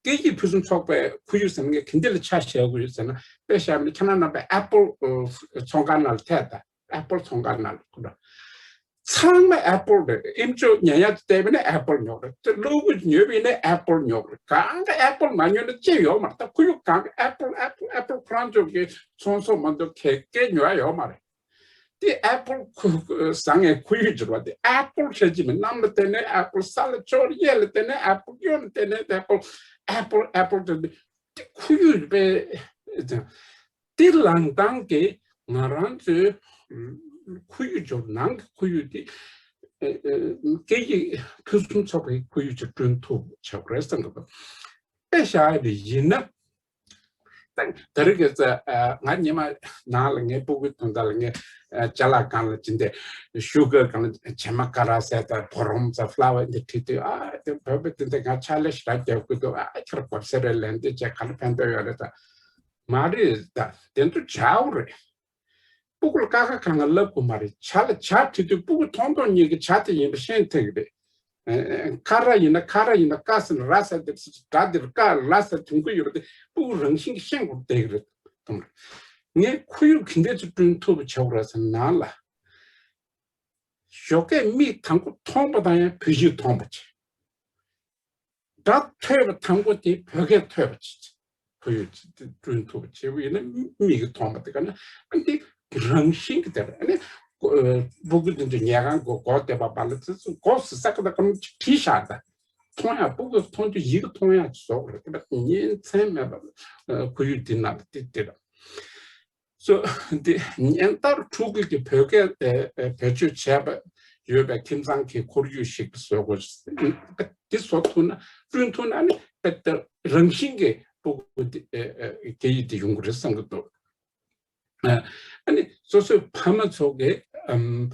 སྐད་ཡིག་ཕུན་སུམ་ཚོགས་པའི་ཁོར་ཡུག་ཟེར་ན་ངས་ག་འདི་ལ་ཆ་བཞག་དགོས་ཡོད་ཟེར་ན། དཔེ་བཞག་པས་ན་ཁྱེད་རང་རྣམ་པ་ཨེ་པོལ་ཚོང་ཁང་ནང་ལ་ཐད་ད། ཨེ་པོལ་ཚོང་ཁང་ནང་ལ་ཁོ་ཚང་མ་ཨེ་པོལ་རེད། ཨེམ་ཆོག་ཉན་ཡ་བལྟས་པས་ན་ཨེ་པོལ་ཉོ་རེད། དེ་གློག་སྒུལ་ཉོས་པས་ན་ཨེ་པོལ་ཉོ་རེད། གང་ག་ཨེ་པོལ་མ་ཉོས་ན་ཅི་ཡོད་མ་རེད། ད་ཁོར་ཡུག་གང་ག་ཨེ་པོལ་ཨེ་པོལ་ཨེ་པོལ། ཁོ་རང་ཚོ་གི་ཚོང་ཟོག་མ་གཏོགས་ག་ག་ཉོ་ཡ་ཡོད་མ་རེད། དེ་ཨེ་པོལ་ཁོ་བཟང་ངའི་ཁོར་ཡུག་བྱེད་པ་དེ་ཨེ་པོལ་ཤ་ཅི་མི་གནམ་ལ་བལྟས་ན་ཨེ་པོལ། ས་ལ་ཕྱོགས་གཡས་ལ་བལྟས་ན་ཨེ་པོལ། གཡོན་ལ་བལྟས་ན་ཨེ་པོལ། ཨེ་པོལ་ཨེ་པོལ། དེ་དེ་ཁོར་ཡུག་པའི་དེ་ལངས་སྟངས་ཀྱིས་ང་རང་ཚོའི་ཁོར་ཡུག་སྦྱོར། ནང་གི་ཁོར་ཡུག་དེ་ཨ་ཨ་སྐད་ཡིག་ཕུན་སུམ་ཚོགས་པའི་ཁོར་ཡུག་ཅིག་བསྐྲུན་ཐུབ་བྱ་དགོས་རེད་བསམ་གི་འདུག་དཔེ་བཞག་པ་ཡིན་ན། ད་ད་རེས་ཀྱི་ང་ཉི་མ་ནང་ལ་ངའི་སྤུ་གུའི་དོན་དག་ལ་ངས་ཅ་ལག་སྒང་ལ་ཅི་འདྲ་ཤུ་གར་སྒང་ལ་བྱེ་མ་ཀ་ར་ཟེར་དང་བུ་རམ་ཟེར་ཕ་ལ་ཝར་འདི་བྲིས་དུས། ཨ་དེ་བོད་པའི་དེ་འདྲ་ང་ཕྱག་ལས་ཞེ་དྲག་རྒྱག་དགོས་འདུག་ཨ་ཁྱེད་རང་གོ་སེ་རེ་ལན་འདི་བྱས་ག་ལ་ཕན་ཐོགས་ཡོད་རེད། ད་མ་རེད། ད་དེ་ཚོ་བྱའོ་རེད། སྤུ་གུ་ལ་ཀ་ཁ་གང་ག་ལབ་དགོས་མ་རེད། བྱ་ལ་བྱ་བྲིས་དུས་སྤུ་གུ་མཐོང་མཐོང་གཉིས་ཀྱིས་བྱ་དེ་ཡིན་པ་ཤེས་ཐུབ་ཀྱི་རེད། ཨ་ཨ་ཁ་ར་ཡིན་ན་ཁ་ར་ཡིན་ན་ཀ་ཟེར་ན་ར་ཟེར་དེ་སྒྲ་དེར་ཀ་ལ་ཟེར་དུས་ཀྱི་ཡོད་པ་དེ་སྤུ་གུ་རང་བཞིན་གྱིས་ཤེས་དགོས་བསྡད་ཀྱི་རེད། མཐོང་རེད། ངས་ཁོར་ཡུག་གི་འདྲ་ཅིག་བསྐྲུན་ཐུབ་པ་བྱ་དགོས་རེད་ཟེར་ནང་ལ། ཞོགས་ཀས་མིག་དང་པོ་མཐོང་པ་དང་ཡང་བོད་ཡིག་མཐོང་པ་བྱེད། སྒྲ་ཐོས་པ་དང་པོ་དེ་བོད་སྐད་ཐོས་པ་བྱེད། ཁོར་ཡུག་ཅིག་བསྐྲུན་ཐུབ་པ་བྱེད་པ་ཡིན་ན་མིག་གིས་མཐོང་པ་དེ་ག་ན་ཨ་འདི་རང་བཞིན་གྱི་དེར་ཨ་ནི་སྤུ་གུ་དེ་ཚོ་ཉལ་ཁང་སྒོ་སྒོ་དེ་པ་པ་ལ་ཚེ་ཚོ་སྒོ་སི་ས་ཀ་ད་ཀ་མ་བྲིས་བཞག་ད། མཐོང་ཡ་སྤུ་གུ་མཐོང་རྒྱུ་ཡིག་མཐོང་ཡ་བཟོ་རེད། དེ་པ་ཉིན་མཚན་མེད་པ་ཁོར་ཡུག་འདི་ན་དེ་དེ་ར། སོ་འདི་ཉན་ལྟར་ཕྲུ་གུ་གི་བོད་སྐད་བེད་སྤྱོད་བྱས་པ་ཡོད་པའི་ཁྱིམ་ཚང་གི་ཁོར་ཡུག་ཞིག་བཟོ་དགོས། འདི་བཟོ་ཐུབ་ན་བསྐྲུན་ཐུབ་ན་ནི་དཔེ་ལྟར་རང་བཞིན་གྱི་སྤུ་གུ་འདི་སྐད་ཡིག་འདི་ཡོང་གི་རེད་བསམ་གི་འདུག་ཨ་ནི་སོ་སོའི་ཕ་མ་ཚོ་གི་ཨམ་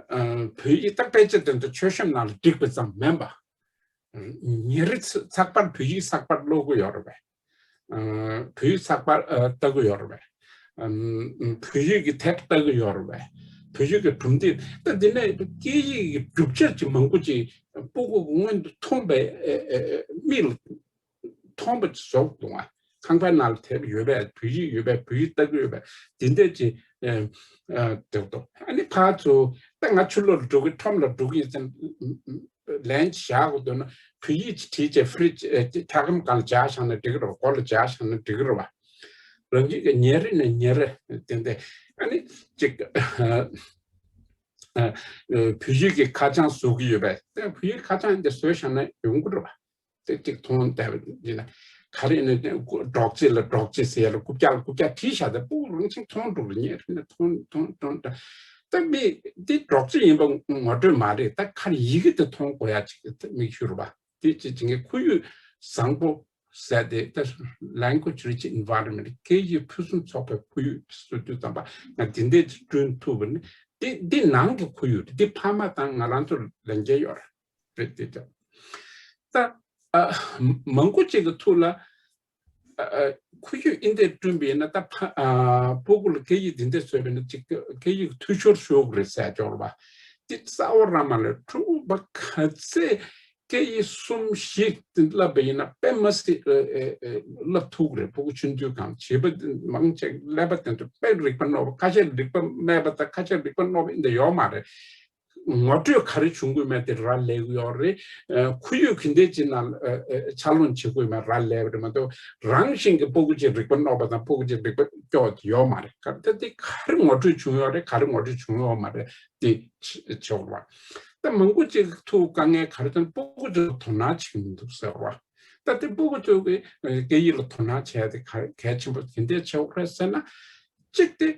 ཨ་བོད་ཡིག་ད་དཔེ་ཆ་དེ་ཚོ་མཆོད་གཤོམ་ནང་ལ་བསྒྲིགས་པ་ཙམ་མིན་པ། ཉིན་རེ་ཚགས་པར་བོད་ཡིག་ཚགས་པར་ཀློག་གི་ཡོད་རེད་པས། བོད་ཡིག་ཚགས་པར་ལྟ་གི་ཡོད་རེད་པས། བོད་ཡིག་གི་དེབ་ལྟ་གི་ཡོད་རེད་པས། བོད་ཡིག་གི་གྲུབ་འབྲས་ད་འདི་ནས་སྐད་ཡིག་གི་གྲུབ་ཆ་ཅིག་མང་པོ་ཅིག་སྤུ་གུ་གི་སྔོན་དུ་མཐོང་པའི་མིག་ལ་མཐོང་པ་ཅིག་བཟོ་དགོས། ཁང་པའི་ནང་ལ་དེབ་ཡོད་པས། བོད་ཡིག་ཡོད་པས། བོད་ཡིག་ལྟ་གི་ཡོད་པས། འདི་འདྲ་ཅིག་འདུག་འདུག་ཨ་ནི་ཕར་ཚུར་ད་ང་ཕྱི་ལོགས་ལ་འགྲོ་གི་ཁྲོམ་ལ་འགྲོ་གི་ཡིན་ཙང་། ལན་བཞག་དགོས་འདུག་ན་བོད་ཡིག་ཅིག་བྲིས་བྱས་ཕི་རིཇ་འཁྱག་སྒམ་སྒང་ལ་བཞག་བཞག་ན་འགྲིག་གི་རེད་པ། སྒོ་ལ་བཞག་བཞག་ན་འགྲིག་གི་རེད་པ། རང་ཉིད་ཀྱི་ཉིན་རེ་ནས་ཉིན་རེ་དེ་འདྲ་ཨ་ནི་ཅིག་བོད་ཡིག་གི་ཁ་བྱང་བཟོ་གི་ཡོད་པས། བོད་ཡིག་ཁ་བྱང་འདི་བཟོས་བཞག་ན་ཡོང་གི་རེད་པ། དེ་གཅིག་མཐོང་བསྡད་པ་ཡིན་ན། ག་རེ་ཡིན་ན་སྒྲོག་ཙེ་ལ་སྒྲོག་ཙེ་ཟེར་ཡ་ལ་རྐུབ་བཀྱག་ལ་རྐུབ་བཀྱག་བྲིས་བཞག་ད་སྤུ་གུ་རང་བཞིན་མཐོང་འགྲོ་རེད། ཉལ་རེ་ནས་མཐོང་མཐོང་མཐོང་ད། ད་མི་འདི་སྒྲོག་ཙེ་ཡིན་པ་ངོ་སྤྲོད་མ་རེད། ད་ཁ་ཡི་གེ་དེ་མཐོང་དགོས་ཡ་ཅིག་དམིགས་ཡུལ་རེད་པ། དེ་ཅིག་ཅིག་ངས་ཁོར་ཡུག་བཟང་པོ་ཟེར་ཏེ་ད་language rich environment སྐད་ཡིག་ཕུན་སུམ་ཚོགས་པའི་ཁོར་ཡུག་བཟོ་དུས་ཙམ་པ་ང་འདི་འདྲས་ཅིག་བསྐྲུན་ཐུབ་པ་ནི་འདི་འདི་ནང་གི་ཁོར་ཡུག་རེད། འདི་ཕ་མ་དང་ང་རང་ཚོ་ལ་ལན་འགེལ་ཡོད་རེད། རེད་དེ་ལྟར། ད་ཨ་མང་པོ་ཅིག་གི་ཐུགས་ལ་ཨ་ཨ་ཁོར་ཡུག་འདི་འདྲ་བསྐྲུན་པ་ཡིན་ན། ད་ཕ་ཨ་སྤུ་གུ་ལ་སྐད་ཡིག་འདི་འདྲ་བཟོས་པ་ཡིན་ན་ཅིག་སྐད་ཡིག་འཐུས་ཤོར་ཤོར་གི་རེད་ཟེར་ཡ་ཅིག་ཡོད་རེད་པ། འདི་རྩ་བ་རང་མ་ལས་ཕྲུ་གུ་ག་ཚད་སྐད་ཡིག་གསུམ་བཞི་བསླབས་པ་ཡིན་ན་དཔེ་མི་སྲིད་ཨ་ཨ་ཨ་བསླབ་ཐུབ་ཀྱི་རེད། སྤུ་གུ་ཆུང་དུས་སྒང་བྱིས་པ་མང་ཆེ་ཀླད་པ་དེ་ཚོ་དཔེ་རིག་པ་རྣོ་བ། ཁ་ཤས་རིག་པ་དམའ་བ་དང་ཁ་ཤས་རིག་པ་རྣོ་བ་འདི་འདྲ་ཡོད་མ་རེད། ངོ་སྤྲོད་ག་རེ་བྱུང་དགོས་མེད་དེ་རག་ལས་ཀྱི་ཡོད་རེད། ཨ་ཁོར་ཡུག་གི་འདྲ་ཅིག་ནང་ཨ་ཨ་ཕྱག་ལས་བྱེད་དགོས་མེད་རག་ལས་པ་རེད་མ་གཏོགས། རང་བཞིན་གྱི་སྤུ་གུ་ཅིག་རིག་པ་རྣོ་བ་དང་སྤུ་གུ་ཅིག་རིག་པ་སྐྱོ་བ་དེ་ཡོད་མ་རེད། ག་ད་དེ་ག་རེ་ངོ་སྤྲོད་བྱུང་ཡོད་རེད། ག་རེ་ངོ་སྤྲོད་བྱུང་ཡོད་མ་རེད། དེ་བྱེད་དགོས་པ། ད་མང་པོ་ཅིག་ཐུག་དཀའ་ངལ་ག་རེ་དང་སྤུ་གུ་ཚོ་དོ་སྣང་བྱེད་ཀྱི་མི་འདུག་ཟེར་བ། ད་དེ་སྤུ་གུ་ཚོ་གི་སྐད་ཡིག་ལ་དོ་སྣང་བྱས་ཏེ་ག་གལ་ཆེན་པོ་དེ་འདྲ་བྱེད་དགོས་རེད་ཟེར་ན། གཅིག་དེ་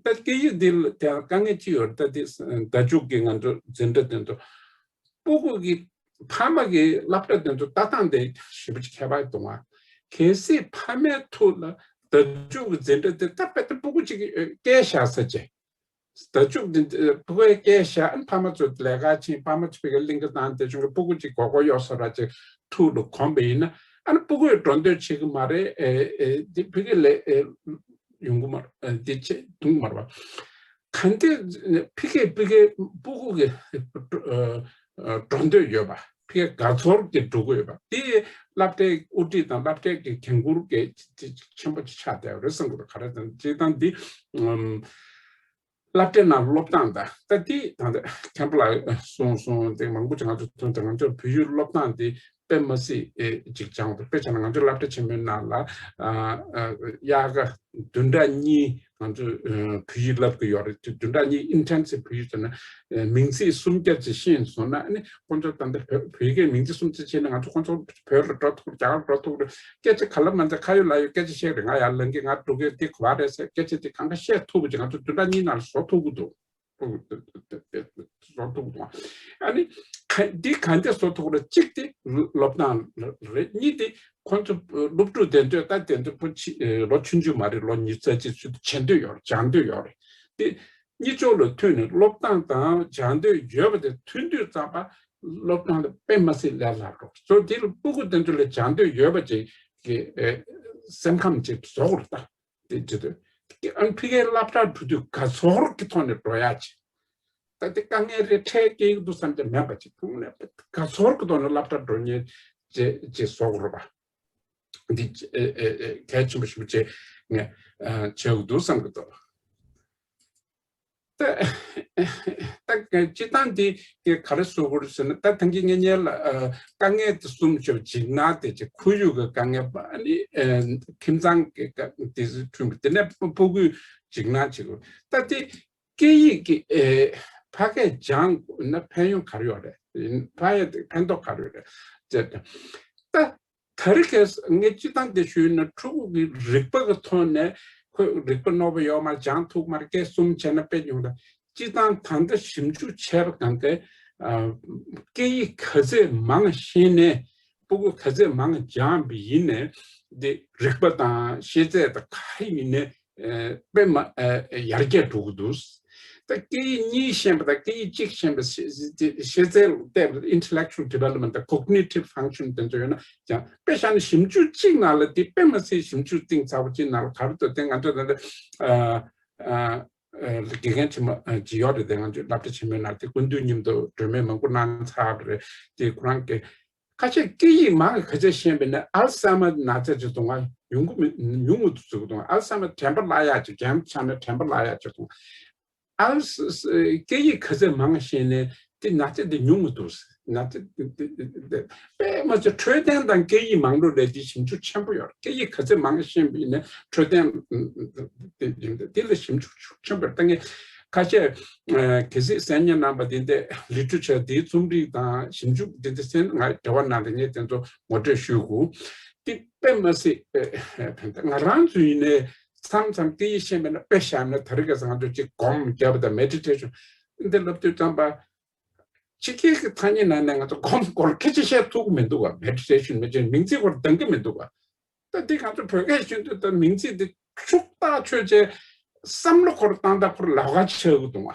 ད་སྐད་ཡིག་འདི་ལ་དེ་དཀའ་ངལ་ཅི་ཡོད་ད་དེ་བརྡ་བརྒྱུད་ཀྱི་ང་ཚོ་འཛིན་གྲྭ་དེ་ཚོ་སྤུ་གུ་གི་ཕ་མ་གི་སློབ་གྲྭ་དེ་ཚོ་ལྟ་སྟངས་དེ་ཞེ་པོ་ཅིག་ཁྱད་པར་འདུག་ཨ། གལ་སྲིད་ཕ་མའི་ཐུགས་ལ་བརྡ་བརྒྱུད་ཀྱི་འཛིན་གྲྭ་དེ་ད་དཔེ་ད་སྤུ་གུ་ཅིག་གི་སྐད་བཞག་ས་བྱས། བརྡ་བརྒྱུད་འདི་ཕྲུ་གུའི་སྐད་བཤད་ཨ་ནི་ཕ་མ་ཚོ་ལས་ཀ་ཕྱིན་ཕ་མ་ཚོ་ཕ་གིར་གླིང་ག་བཏང་དེ་བྱུང་གི་སྤུ་གུ་གཅིག་མགོ་སྐོར་གཡོག་ས་ར་ཅིག་ཐུག་ལ་གོམས་པ་ཡིན་ན་ཨ་ནི་སྤུ་གུས་འགྲོ་འདོད་བྱེད་གི་མ་རེད། ཨེ་ཨེ་འདི་ཕ་གི་ལས་ཨེ་ཡོང་གི་མ་རེད། ཨེ་འདི་ཆེ་འདུག་མ་རེད་པ། ག་འདི་ཕ་གི་ཕ་གི་སྤུ་གུ་གི་ཨེ་ཨེ་འགྲོ་འདོད་ཡོད་པ་ཕ་གི་དགའ་ཚོར་གྱི་འགྲོ་གི་ཡོད་པ་དེ་སློབ་གྲྭའི་དབུ་ཁྲིད་དང་སློབ་གྲྭའི་གི་འགན་འཁུར་གྱི་ཆེན་པོ་ཆགས་བསྡད་པ་རེད་བསམ་གི་འདུག་ག་རེ་དང་སྤྱིར་བཏང་འདི། སློབ་གྲྭའི་ནང་སློབ་སྟངས་དང་ད་ལྟའི་ད་ལྟ་མཁན་པོ་ལགས་གསུངས་སོང་དེ་མང་པོ་ཅིག་ང་ཚོ་ཐོན་ཏེ་ང་ཚོ་བོད་ཡིག་སློབ་སྟངས་དེ་དཔེ་མ་སྲིད་ཅིག་སྦྱངས་འདུག་དཔེ་བྱས་ན་ང་ཚོ་སློབ་གྲྭ་ཆེན་མོའི་ནང་ལ་དབྱར་ཁ་བདུན་ཕྲག་གཉིས་ང་ཚོ་བོད་ཡིག་བསླབ་ཀྱི་ཡོད་རེད། བདུན་ཕྲག་གཉིས་ཨིན་ཊེན་སིབ་བོད་ཡིག་ཟེར་ན་མིང་ཚིག་སུམ་བརྒྱ་ཙམ་ཤེས་སོང་ན་ཨ་ནི་ཁོང་ཚོ་ད་ལྟ་བོད་བོད་སྐད་མིང་ཚིག་སུམ་ཅུ་ཤེས་ན་ང་ཚོ་ཁོང་ཚོ་བོད་ལ་འགྲོ་ཐུབ་རྒྱ་གར་འགྲོ་ཐུབ་རེད། སྐད་ཆ་ག་ལ་མ་འདྲ་ཁ་ཡོད་ལག་ཡོད་སྐད་ཆ་བཤད་རེད། ང་ཡར་ལངས་གི་ང་འགྲོ་གི་དེ་ག་བ་རེད་ཟེར་སྐད་ཆ་དེ་གང་ག་བཤད་ཐུབ་པ་ཅིག་ང་ཚོ་བདུན་ཕྲག་གཉིས་ནང་ལ་བཟོ་ཐུབ་ཀྱི་འདུག་བཟོ་ཐུབ་ཀྱི་འདུག་ཨ་ནི་ག་འདི་ག་འདྲ་བཟོ་ཐུབ་རེད། གཅིག་དེ་སློབ་སྟངས་རེད། གཉིས་དེ་ཁོང་ཚོ་སློབ་ཕྲུག་དེ་ཚོས་ད་དེ་ཚོ་ཕོ་ཆི་ལོ་ཆུང་ཆུང་མ་རེད། ལོ་ཉི་ཤུ་རྩ་གཅིག་ཚོད་དུ་བྱེད་འདོད་ཡོད་རེད། སྦྱང་འདོད་ཡོད་རེད། དེ་གཉིས་ཕྱོགས་ལ་མཐུན་ནས་སློབ་སྟངས་དང་སྦྱང་འདོད་ཡོད་པ་དེ་མཐུན་དུས་ཙམ་པ་སློབ་སྟངས་དེ་དཔེ་མ་སྲིད་ལས་སླ་པོ་འགྲོ། སོ་དེ་ལ་སྤུ་གུ་དེ་ཚོ་ལ་སྦྱང་འདོད་ཡོད་པ་ཅིག་གི་ཨེ་སེམས་ཁམས་ཅིག་བཟོ་དགོས་རེད་ད། དེ་བྱེད་དུས་ཨ་ནི་ཕ་གིའི་སློབ་གྲྭར་འགྲོ་དུས་དགའ་ཚོར་གྱི་ཐོག་ནས་འགྲོ་ཡག་ཅིག་ད་དེ་དཀའ་ངལ་རེ་འཕྲད་སྐྱེ་གི་འདུག་བསམ་གྱི་མེད་པ་ཅིག་ཁོང་ནས་དགའ་ཚོར་གྱི་ཐོག་ནས་སློབ་གྲྭར་འགྲོ་མཁན་ཅིག་ཅིག་བཟོ་དགོས་རེད་པ། འདི་ཨེ་ཨེ་ཨེ་གལ་ཆེན་པོ་ཞིག་བྱས་ངས་ཨ་བྱེད་དགོས་འདུག་བསམ་གྱི་འདུག་ད་ད་སྤྱིར་བཏང་འདི་ག་རེ་བཟོ་དགོས་རེད་ཟེར་ན་ད་ཐང་གི་ངེད་གཉིས་ལ་ཨ་དཀའ་ངལ་དེ་གསུམ་བྱས་འཇིགས་སྣང་དེ་བྱས་ཁོར་ཡུག་གི་དཀའ་ངལ་པ་ཨ་ནི་ཨ་ཁྱིམ་ཚང་གི་དཀའ་དེ་ཚོ་ཐོན་པ་དེ་ནས་སྤུ་གུའི་འཇིགས་སྣང་བྱེད་དགོས་ད་དེ། སྐད་ཡིག་གི་ཨེ་ཕ་སྐད་སྦྱང་དགོས་ན་ཕན་ཡོན་ག་རེ་ཡོད་རེད། ཕ་ཡ་དེ་ཕན་ཐོགས་ག་རེ་ཡོད་རེད་ཅེས། ད་ད་རེས་ཁ་ངས་སྤྱིར་བཏང་དེ་ཞུས་ན་ཕྲུ་གུ་གི་རིག་པ་གི་ཐོག་ནས་ཁོས་རིག་པ་རྣོ་པོ་ཡོད་མ་རེད། སྦྱང་ཐུབ་མ་རེད། སྐད་གསུམ་བྱས་ན་དཔེ་ཉུང་རེད། སྤྱིར་བཏང་ད་ལྟ་ཞིབ་འཇུག་བྱས་པ་གང་ག་ཨ་སྐད་ཡིག་ག་ཚད་མང་ཤེས་ནས། སྤུ་གུ་ག་ཚད་མང་སྦྱངས་པ་ཡིན་ནའི་འདི་རིག་པ་དང་ཤེས་ཚད་དང་ག་རེ་ཡིན་ནའི་ཨེ་དཔེ་མ་ཨེ་ཡར་རྒྱས་འགྲོ་གི་འདུག་ད་སྐད་ཡིག་གཉིས་ཤེས་པ་དང་སྐད་ཡིག་གཅིག་ཤེས་པ་ཤེས་ཤེས་ཚད་ལ་བལྟས་པ་intellectual development དང་cognitive function དེ་ཚོ་ཡོད་ན་ཀྱང་དཔེ་བཞག་ན་ཞིབ་འཇུག་གཅིག་ནང་ལ་འདི་དཔེ་མ་སྲིད་ཞིབ་འཇུག་གཏིང་ཟབ་པོ་གཅིག་ནང་ལ་ག་རེ་འདུག་དེ་ང་ཚོ་ད་ལྟ་ཨ་ཨ། དགེ་རྒན་ཆེན་མོ་ཇི་ཡོད་རེད་དེ་ང་ཚོའི་སློབ་གྲྭ་ཆེན་མོའི་ནང་དེ་སྐུ་མདུན་མཉམ་དུ་སྒྲོན་མེ་མང་པོ་གནང་ཚར་བ་རེད་དེ་ཁོ་རང་གི་ཁ་ཤས་སྐད་ཡིག་མང་གི་ཁ་ཤས་ཤེས་པས་ན་ཨལ་སི་ཧེ་མར་ན་ཚ་ཅིག་འདུག་ང་ཡོང་གི་མི་ཉུང་ངུ་འདུག་ཟེར་གི་འདུག་ཨལ་སི་ཧེ་མར་དྲན་པ་བརླག་ཡག་ཅིག་རྒན་ཆགས་ན་དྲན་པ་བརླག་ཡག་ཅིག་འདུག་ཨལ་སི་སྐད་ཡིག་ག་ཚད་མང་ཤེས་ནས་དེ་ན་ཚ་དེ་ཉུང་ངུ་འདུག་ན་ཚ་དེ་དེ་དེ་དེ་དཔེ་མ་ཚད་འཕྲོད་བསྟེན་དང་སྐད་ཡིག་མང་འགྲོ་ལས་དེ་ཞིབ་འཇུག་ཆེན་པོ་ཡོད་རེད། སྐད་ཡིག་ག་ཚད་མང་ཤེས་པ་ཡིན་ན་འཕྲོད་བསྟེན་དེ་དེ་དེ་ལ་ཞིབ་འཇུག་ཤུགས་ཆེན་པོ་ཡོད་རེད། ད་ངས་ཁ་ཤས་གལ་སྲིད་གསན་མཁན་རྣམ་པ་དེ་འདྲ་ལི་ཊི་རེ་ཅར་དེའི་རྩོམ་རིག་དང་ཞིབ་འཇུག་དེ་འདྲ་གསན་ང་འབྲེལ་བ་གནང་སྟེ་ངས་དེ་ཚོ་ངོ་སྤྲོད་ཞུ་དགོས། དེ་དཔེ་མ་སྲིད་ཕན་ཐོགས་ང་རང་ཚོ་ཡིན་ནའི། མཚམས་མཚམས་སྐད་ཡིག་ཤེས་མེད་ན་དཔེ་བཞག་ན་ད་རེས་ཁ་སང་ང་ཚོ་གཅིག་སྒོམ་རྒྱབ་དང་མེ་ཌི་ཊེ་ཤན་འདི་ལབ་དུས་ཙམ་པ། ཕྱི་རྒྱལ་གྱི་ཐ་སྙད་ནང་ནས་ང་ཚོ་སྒོམ་སྐོར་སྐད་ཆ་བཤད་ཐུབ་ཀྱི་མི་འདུག་བ། མེ་ཌི་ཊེ་ཤན་མི་བྱེད་མིང་ཚིག་སྐོར་འདང་གི་མི་འདུག་བ། ད་འདི་ང་ཚོ་བོད་སྐད་ཤོད་དུས་ད་མིང་ཚིག་འདི་ཕྱུག་ཐག་ཆོད་བྱས་བསམ་བློ་སྐོར་བཏང་ད་སྐོར་ལབ་ག་ཆགས་ཀྱི་འདུག་བ།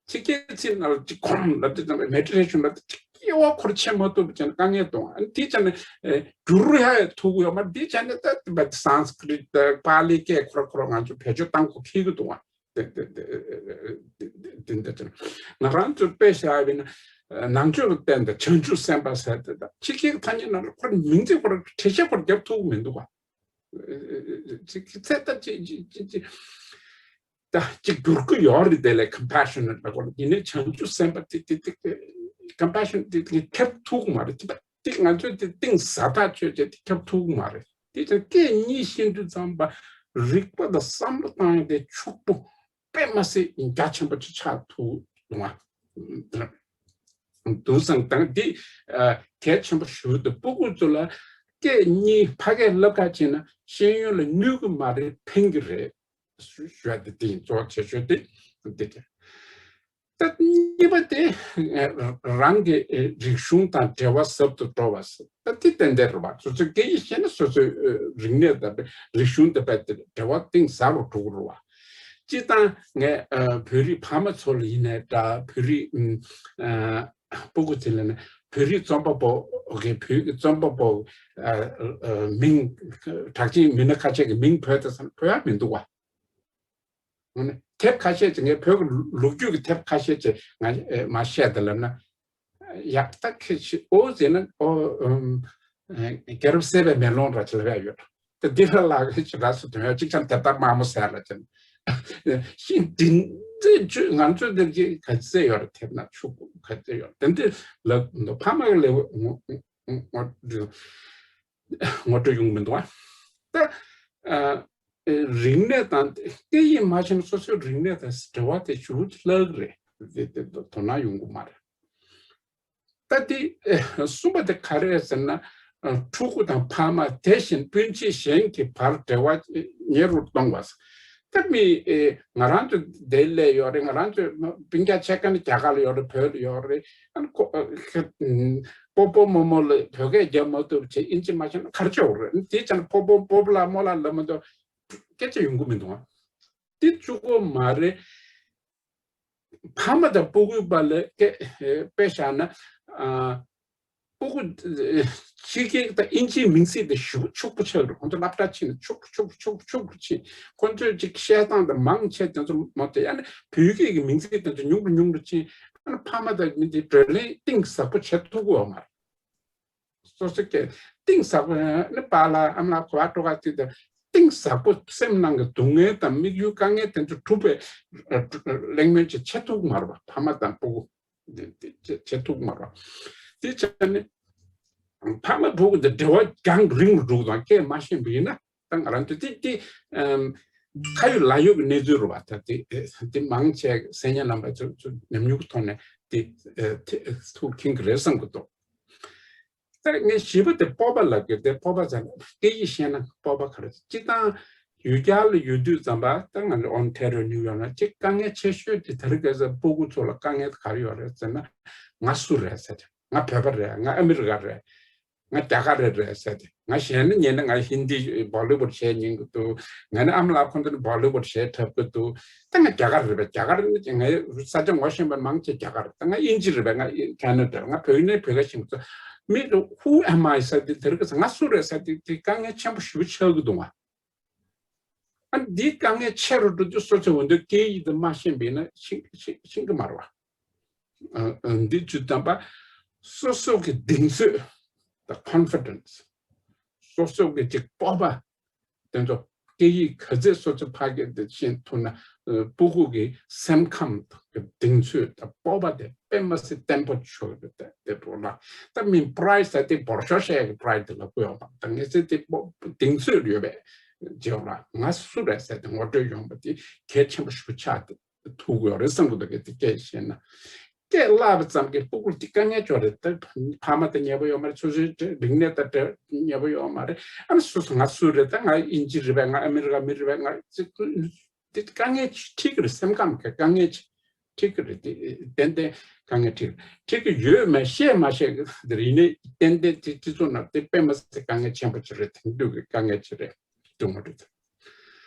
ཕྱི་རྒྱལ་ཚིག་ནང་ལ་གཅིག་སྒོམ་ལབ་དུས་ཙམ་པ་མེ་ཌི་ཊེ་ཤན་ལབ་དུས་གཅིག་སྐྱེ་བ་འཁོར་བྱེད་མ་ཐུབ་པ་བྱས་ན་དཀའ་ངལ་འདུག་ཨ་ནི་དེ་བྱས་ན་ཨེ་བསྒྱུར་ཡ་ཡ་ཐུབ་ཀྱི་ཡོད་མ་རེད། དེ་བྱས་ན་ད་སཾ་སྐྲྀཏ་དང་པཱ་ལི་སྐད་ཁོ་ར་ཁོ་ར་ང་ཚོ་བེད་སྤྱོད་བཏང་དགོས་འཁེལ་གྱི་འདུག་ཨ། དེ་དེ་དེ་དེ་འདྲ་བྱས་ན་ང་རང་ཚོ་དཔེ་བཞག་པ་ཡིན་ན་ནང་ཆོས་ཀྱི་སྟེང་དུ་བྱང་ཆུབ་སེམས་དཔའ་ཟེར་དེ་དང་ཕྱི་རྒྱལ་གྱི་ཐ་སྙད་ནང་ལ་ཁོ་ར་མིང་ཚིག་ཁོ་ར་འགྲེལ་བཤད་ཁོ་ར་རྒྱབ་ཐུབ་ཀྱི་མི་འདུག་ཨ། ཅིག་ཚད་ལྟ་ཅིག་ཅིག་ཅིག་ཅིག་ད་ཅིག་བསྒྱུར་གི་ཡོད་རེད། དེ་ལས་compassionate ལ་གོ་ཡིན་ནའི་བྱང་ཆུབ་སེམས་དཔའ་དེ་དེ་དེ་compassion དེ་དེ་ཁྱབ་ཐུབ་མ་རེད། དེ་དེ་ང་ཚོས་དེ་གཏིང་ཟབ་ཐག་ཆོད་བྱས་དེ་ཁྱབ་ཐུབ་མ་རེད། དེ་ཚོ་སྐད་གཉིས་ཤེས་དུས་ཙམ་པ་རིག་པ་དང་བསམ་བློ་བཏང་ཡ་དེ་ཕྱུག་པོ་དཔེ་མ་སྲིད་རྒྱ་ཆེན་པོ་ཅིག་ཆགས་ཐུབ་ འདུག་བ། འདུག་སང་དང་འདི་གལ་ཆེན་པོ་ཞུ་འདུག་སྤུ་གུ་ཚོ་ལ་སྐད་གཉིས་ཕ་སྐད་བསླབ་ཁ་བྱས་ན་ཤེས་ཡོན་ལ་གནོད་གི་མ་རེད། ཕན་གི་རེད། ཞུ་ཡ་དེ་དེ་ཡིན། གཙོ་བོ་ཆེ་ཤོས་དེ་འདི་རེད། ད་གཉིས་པ་དེ་རང་གི་རིག་གཞུང་དང་འབྲེལ་བ་ཟབ་ཏུ་འགྲོ་བ་ཟེར། ད་དེ་ཏན་ཏན་རེད་བ། སོ་སོའི་སྐད་ཡིག་ཤེས་ན་སོ་སོའི་རིག་གནས་དང་རིག་གཞུང་དེ་བས་འབྲེལ་བ་གཏིང་ཟབ་རུ་འགྲོ་གི་རེད་བ། སྤྱིར་བཏང་ངས་བོད་རིགས་ཕ་མ་ཚོ་ལ་ཡིན་ནའི་འདྲ། བོད་རིགས་སྤུ་གུ་ཚོ་ལ་ནི་བོད་རིགས་རྩོམ་པ་པོ་གི་བོད་ཀྱི་རྩོམ་པ་པོ་མིང་གྲགས་ཅན་མི་སྣ་ཁ་ཤས་ཀྱི་མིང་བོས་ད་ཟེར་ན་བོས་ཡ་མི་འདུག་བ། དེབ་ཁ་ཤས་ཅིག་ངས་བོད་ཀྱི་ལོ་རྒྱུས་ཀྱི་དེབ་ཁ་ཤས་ཅིག་ང་མར་བཤད་དེ་ལབ་ན། ཡག་ད་ཁེ་ཆི་ཨོ་ཟེར་ན་ཨོ་རྒྱལ་རབས་གསལ་བའི་མེ་ལོང་ར་ཅིག་ལབ་ཡ་ཡོད། ད་འདི་ལ་ལ་ཁེ་ཆི་ར་སུ་དོན་ཡ་གཅིག་ཆང་དེབ་ད་དམར་མོ་ཟེར་ལ་ཅན་ཤིང་དྲིན་རྩེ་བཅོས། ང་ཚོས་འདིར་གྱི་ག་ཚད་ཡོད་རེད། དེབ་ན་ཆུ་ག་ཚད་ཡོད་རེད། དེ་འདི་ལ་ཕ་མ་གི་ལེའུ་ངོ་སྤྲོད་ཡོང་མི་འདུག་ཨ། ད། རིག་གནས་དང་སྐད་ཡིག་མ་ཤེས་ན་སོ་སོའི་རིག་གནས་དང་འབྲེལ་བ་དེ་ཞུ་ལྷག་རེད། དེ་དེ་དོ་སྣང་ཡོང་གི་མ་རེད། ད་དེ་གསུམ་པ་དེ་ག་རེ་རེད་ཟེར་ན། ཕྲུ་གུ་དང་ཕ་མ་དེ་བཞིན་སྤུན་མཆེད་གཞན་གྱི་བར་འབྲེལ་བ་ཉེ་རུ་གཏོང་བ། ད་མི་ང་རང་ཚོ་འདིར་སླེབས་ཡོད་རེད། ང་རང་ཚོ་སྤུན་ཀྱག་ཆེ་ཁ་ནས་རྒྱ་གར་ལ་ཡོད་རེད། བོད་ལ་ཡོད་རེད། ཨ་ནི་ཁོ་སྤོ་བོ་རྨོ་མོ་ལ་བོད་སྐད་རྒྱབ་མ་ཐུབ་བྱས་ཨིན་ཇི་མ་ཤེས་ན་ག་རེ་བྱེད་དགོས་རེད། དེ་ཙང་སྤོ་བོ་སྤོ་བོ་ལགས་རྨོ་ལགས་ལབ་མ་གཏོགས་སྐད་ཆ་ཡོང་གི་མི་འདུག་ཨ། དེ་གཅིག་པོ་མ་རེད། ཕ་མ་དང་སྤུ་གུའི་བར་ལ་སྐད་དཔེ་བཞག་ན། ཨ། སྤུ་གུ་ཕྱི་རྒྱལ་དང་ཨིན་ཇིའི་མིང་ཚིག་དེ་ཞེ་པོ་ཕྱུག་པོ་ཆགས་རེད། ཁོང་ཚོ་སློབ་གྲྭ་ཕྱིན་ན་ཕྱུག་པོ་ཕྱུག་པོ་ཕྱུག་པོ་ཕྱུག་པོ་ཕྱིན། ཁོང་ཚོས་ཅིག་བཤད་སྟངས་དང་མང་ཆེ་དེ་ཚོ་མ་གཏོགས་ཡང་ན་བོད་སྐད་ཀྱི་མིང་ཚིག་དེ་ཚོ་ཉུང་རུ་ཉུང་རུ་ཕྱིན། ཨ་ནི་ཕ་མ་དང་མི་དེ་བགྲོ་གླེང་གཏིང་ཟབ་པོ་བྱེད་ཐུབ་ཀྱི་ཡོད་མ་རེད། སོ་སོ་སྐད་གཏིང་ཟབ་པོ་ནི་པཱ་ལགས་ཨ་མ་ལགས་གོ་བ་སྤྲོ་ག་ཚིག་དང་གཏིང་ཟབ་པོ་སེམས་ནང་གི་སྡུག་བསྔལ་དང་དམིགས་ཡུལ་དཀའ་ངལ་དེ་ཚོ་གྲུབ་པའི་གླེང་མོལ་ཅིག་བྱེད་ཐུབ་མ་རེད་པ། ཕ་མ་དང་སྤུ་གུ་དེ་དེ་བྱེད་ཐུབ་མ་རེད་པ། དེ་བྱས་ནས་ཕ་མ་སྤུ་གུ་དེ་འབྲེལ་བ་རྒྱང་རིང་རུ་འགྲོ་དང་སྐད་མ་ཤེས་པ་ཡིན་ན། ད་ང་རང་ཚོ་དེ་དེ་ཁ་ཡོད་ལག་ཡོད་ཀྱི་གནས་ཚུལ་རེད་པ། ད་དེ་དེ་མང་ཆེ་སེམས་ཉམས་རྣམ་པ་ཚོ་ཚོ་ཉམས་མྱོང་གི་ཐོག་ནས་དེ་ཐུགས་མཁྱེན་གྱི་རེད་བསམ་གྱི་འདུག་ད་ངས་བཞི་པ་དེ་སྤོབས་པ་ལབ་ཀྱི། དེ་སྤོབས་པ་ཟེར་ན་སྐད་ཡིག་ཤེས་ན་སྤོབས་པ་ག་རེ། སྤྱིར་བཏང་ཡུལ་གྱར་ལ་ཡོད་དུས་ཙམ་པ། ད་ང་ཚོ་ཨོན་ཊེ་རི་ཡོ་ནིའུ་ཡོག་ན་ཅིག་དཀའ་ངལ་ཆེ་ཤོས་དེ་དེ་རིང་ཁ་སང་སྤུ་གུ་ཚོ་ལ་དཀའ་ངལ་ག་རེ་ཡོད་རེད་ཟེར་ན། ང་སུ་རེད་ཟེར་དེ། ང་བོད་པ་རེད། ང་ཨ་མི་རི་ཀ་རེད། ང་རྒྱ་གར་རེད་རེད་ཟེར་དེ། ང་གཞན་ནི་ཉན་ན་ང་ཧིན་དི་བོ་ལི་ཝུད་བྱས་ཉན་གི་འདུག་ང་ནི་ཨ་མ་ལགས་ཁོང་ཚོ་ནི་བོ་ལི་ཝུད་བྱས་འཁྲབ་གི་འདུག་ད་ང་རྒྱ་གར་རེད་པས། རྒྱ་གར་ནི་ངའི་ས་ཆ་ངོ་ཤེས་པ་མང་ཆེ་རྒྱ་གར། ད་ང་དབྱིན་ཇི་རེད་པས། ང་ཁེ་ན་ཌ། ང་བོད་ནས་བོད་སྐད་ཤེས་མི་ཐུབ། མི་Who am I ཟེར་དེ་དེ་རིང་ཁ་སང་ང་སུ་རེད་ཟེར་དེ་དེ་དཀའ་ངལ་ཆེན་པོ་ཞེ་པོ་ཆགས་གི་འདུག་ང་། ཨ་འདི་དཀའ་ངལ་ཆེ་རུ་འགྲོ་དུས་སོ་སོའི་འོན་ཏེ་སྐད་ཡིག་དེ་མ་ཤེས་པས་ན་ཤེས་ཤེས་ཤེས་གི་མ་རེད་པ། ཨ་ཨ་འདི་བཅུ་ཐམ་པ། སོ་སོ་གི་གདེང་ཚོད་དང་confidence། སོ་སོ་གི་ཅིག་སྤོབས་པ། དེ་ཚོ་སྐད་ཡིག་ག་ཚད་སོ་སོ་ཕ་སྐད་དེ་ཤེས་ཐུབ་ན། ཨ་སྤུ་གུ་གི་སེམས་ཁམས་གི་གདེང་ཚོད་དང་སྤོབས་པ་དེ་དཔེ་མ་སྲིད་བརྟན་པོ་ཆགས་ཡོད་པ་དེ་དེ་པོ་ལ། ད་མི་pride ཟེར་དེ་བོར་ཤོག་བཤད་ཀྱི་pride དེ་ལ་གོ་ཡོང་བ། ད་ངས་ཟེར་དེ་སྤོབས་གདེང་ཚོད་ཡོད་པའི་བརྗེ་བ་ལ། ང་སུ་རེད་ཟེར་དེ་ངོ་སྤྲོད་ཡོང་བ་དེ་གལ་ཆེན་པོ་ཞེ་པོ་ཆགས་ཐུབ་ཀྱི་ཡོད་རེད་བསམ་གྱི་འདུག་གི། དེ་སྐད་བཤད་ན། སྐད་བརླག་པ་ཙམ་གྱིས་སྤུ་གུར་དེ་དཀའ་ངལ་ཅིག་རེད། ད་ཕ་མ་དང་ཉེ་པོ་ཡོད་མ་རེད། སོ་སོའི་རིག་གནས་དང་འབྲེལ་ཉེ་པོ་ཡོད་མ་རེད། ཨ་ནི་སོ་སོ་ང་སུ་རེད། ད་ང་དབྱིན་ཇི་རེད་པས། ང་ཨ་མི་རི་ཀ་མི་རེད་པས། ང་ཅིག་དེ་དཀའ་ངལ་ཅིག་འཕྲད་ཀྱི་རེད། སེམས་ཁམས་ཀྱི་དཀའ་ངལ་ཅིག་འཕྲད་ཀྱི་རེད། དེ་ཏན་ཏན་དཀའ་ངལ་འཕྲད་འཕྲད་ཀྱི་ཡོད་མེད་བཤད་མ་བཤད་ཀྱི་རེད། ཡིན་ནའི་ཏན་ཏན་དེ་སྤྱི་ཚོགས་ནང་དེ་དཔེ་མ་སྲིད་དཀའ་ངལ་ཆེན་པོ་ཅིག་རེད། དེང་དུས་ཀྱི་དཀའ་ངལ་ཅིག་རེད། དེ་ངོ་སྤྲོད།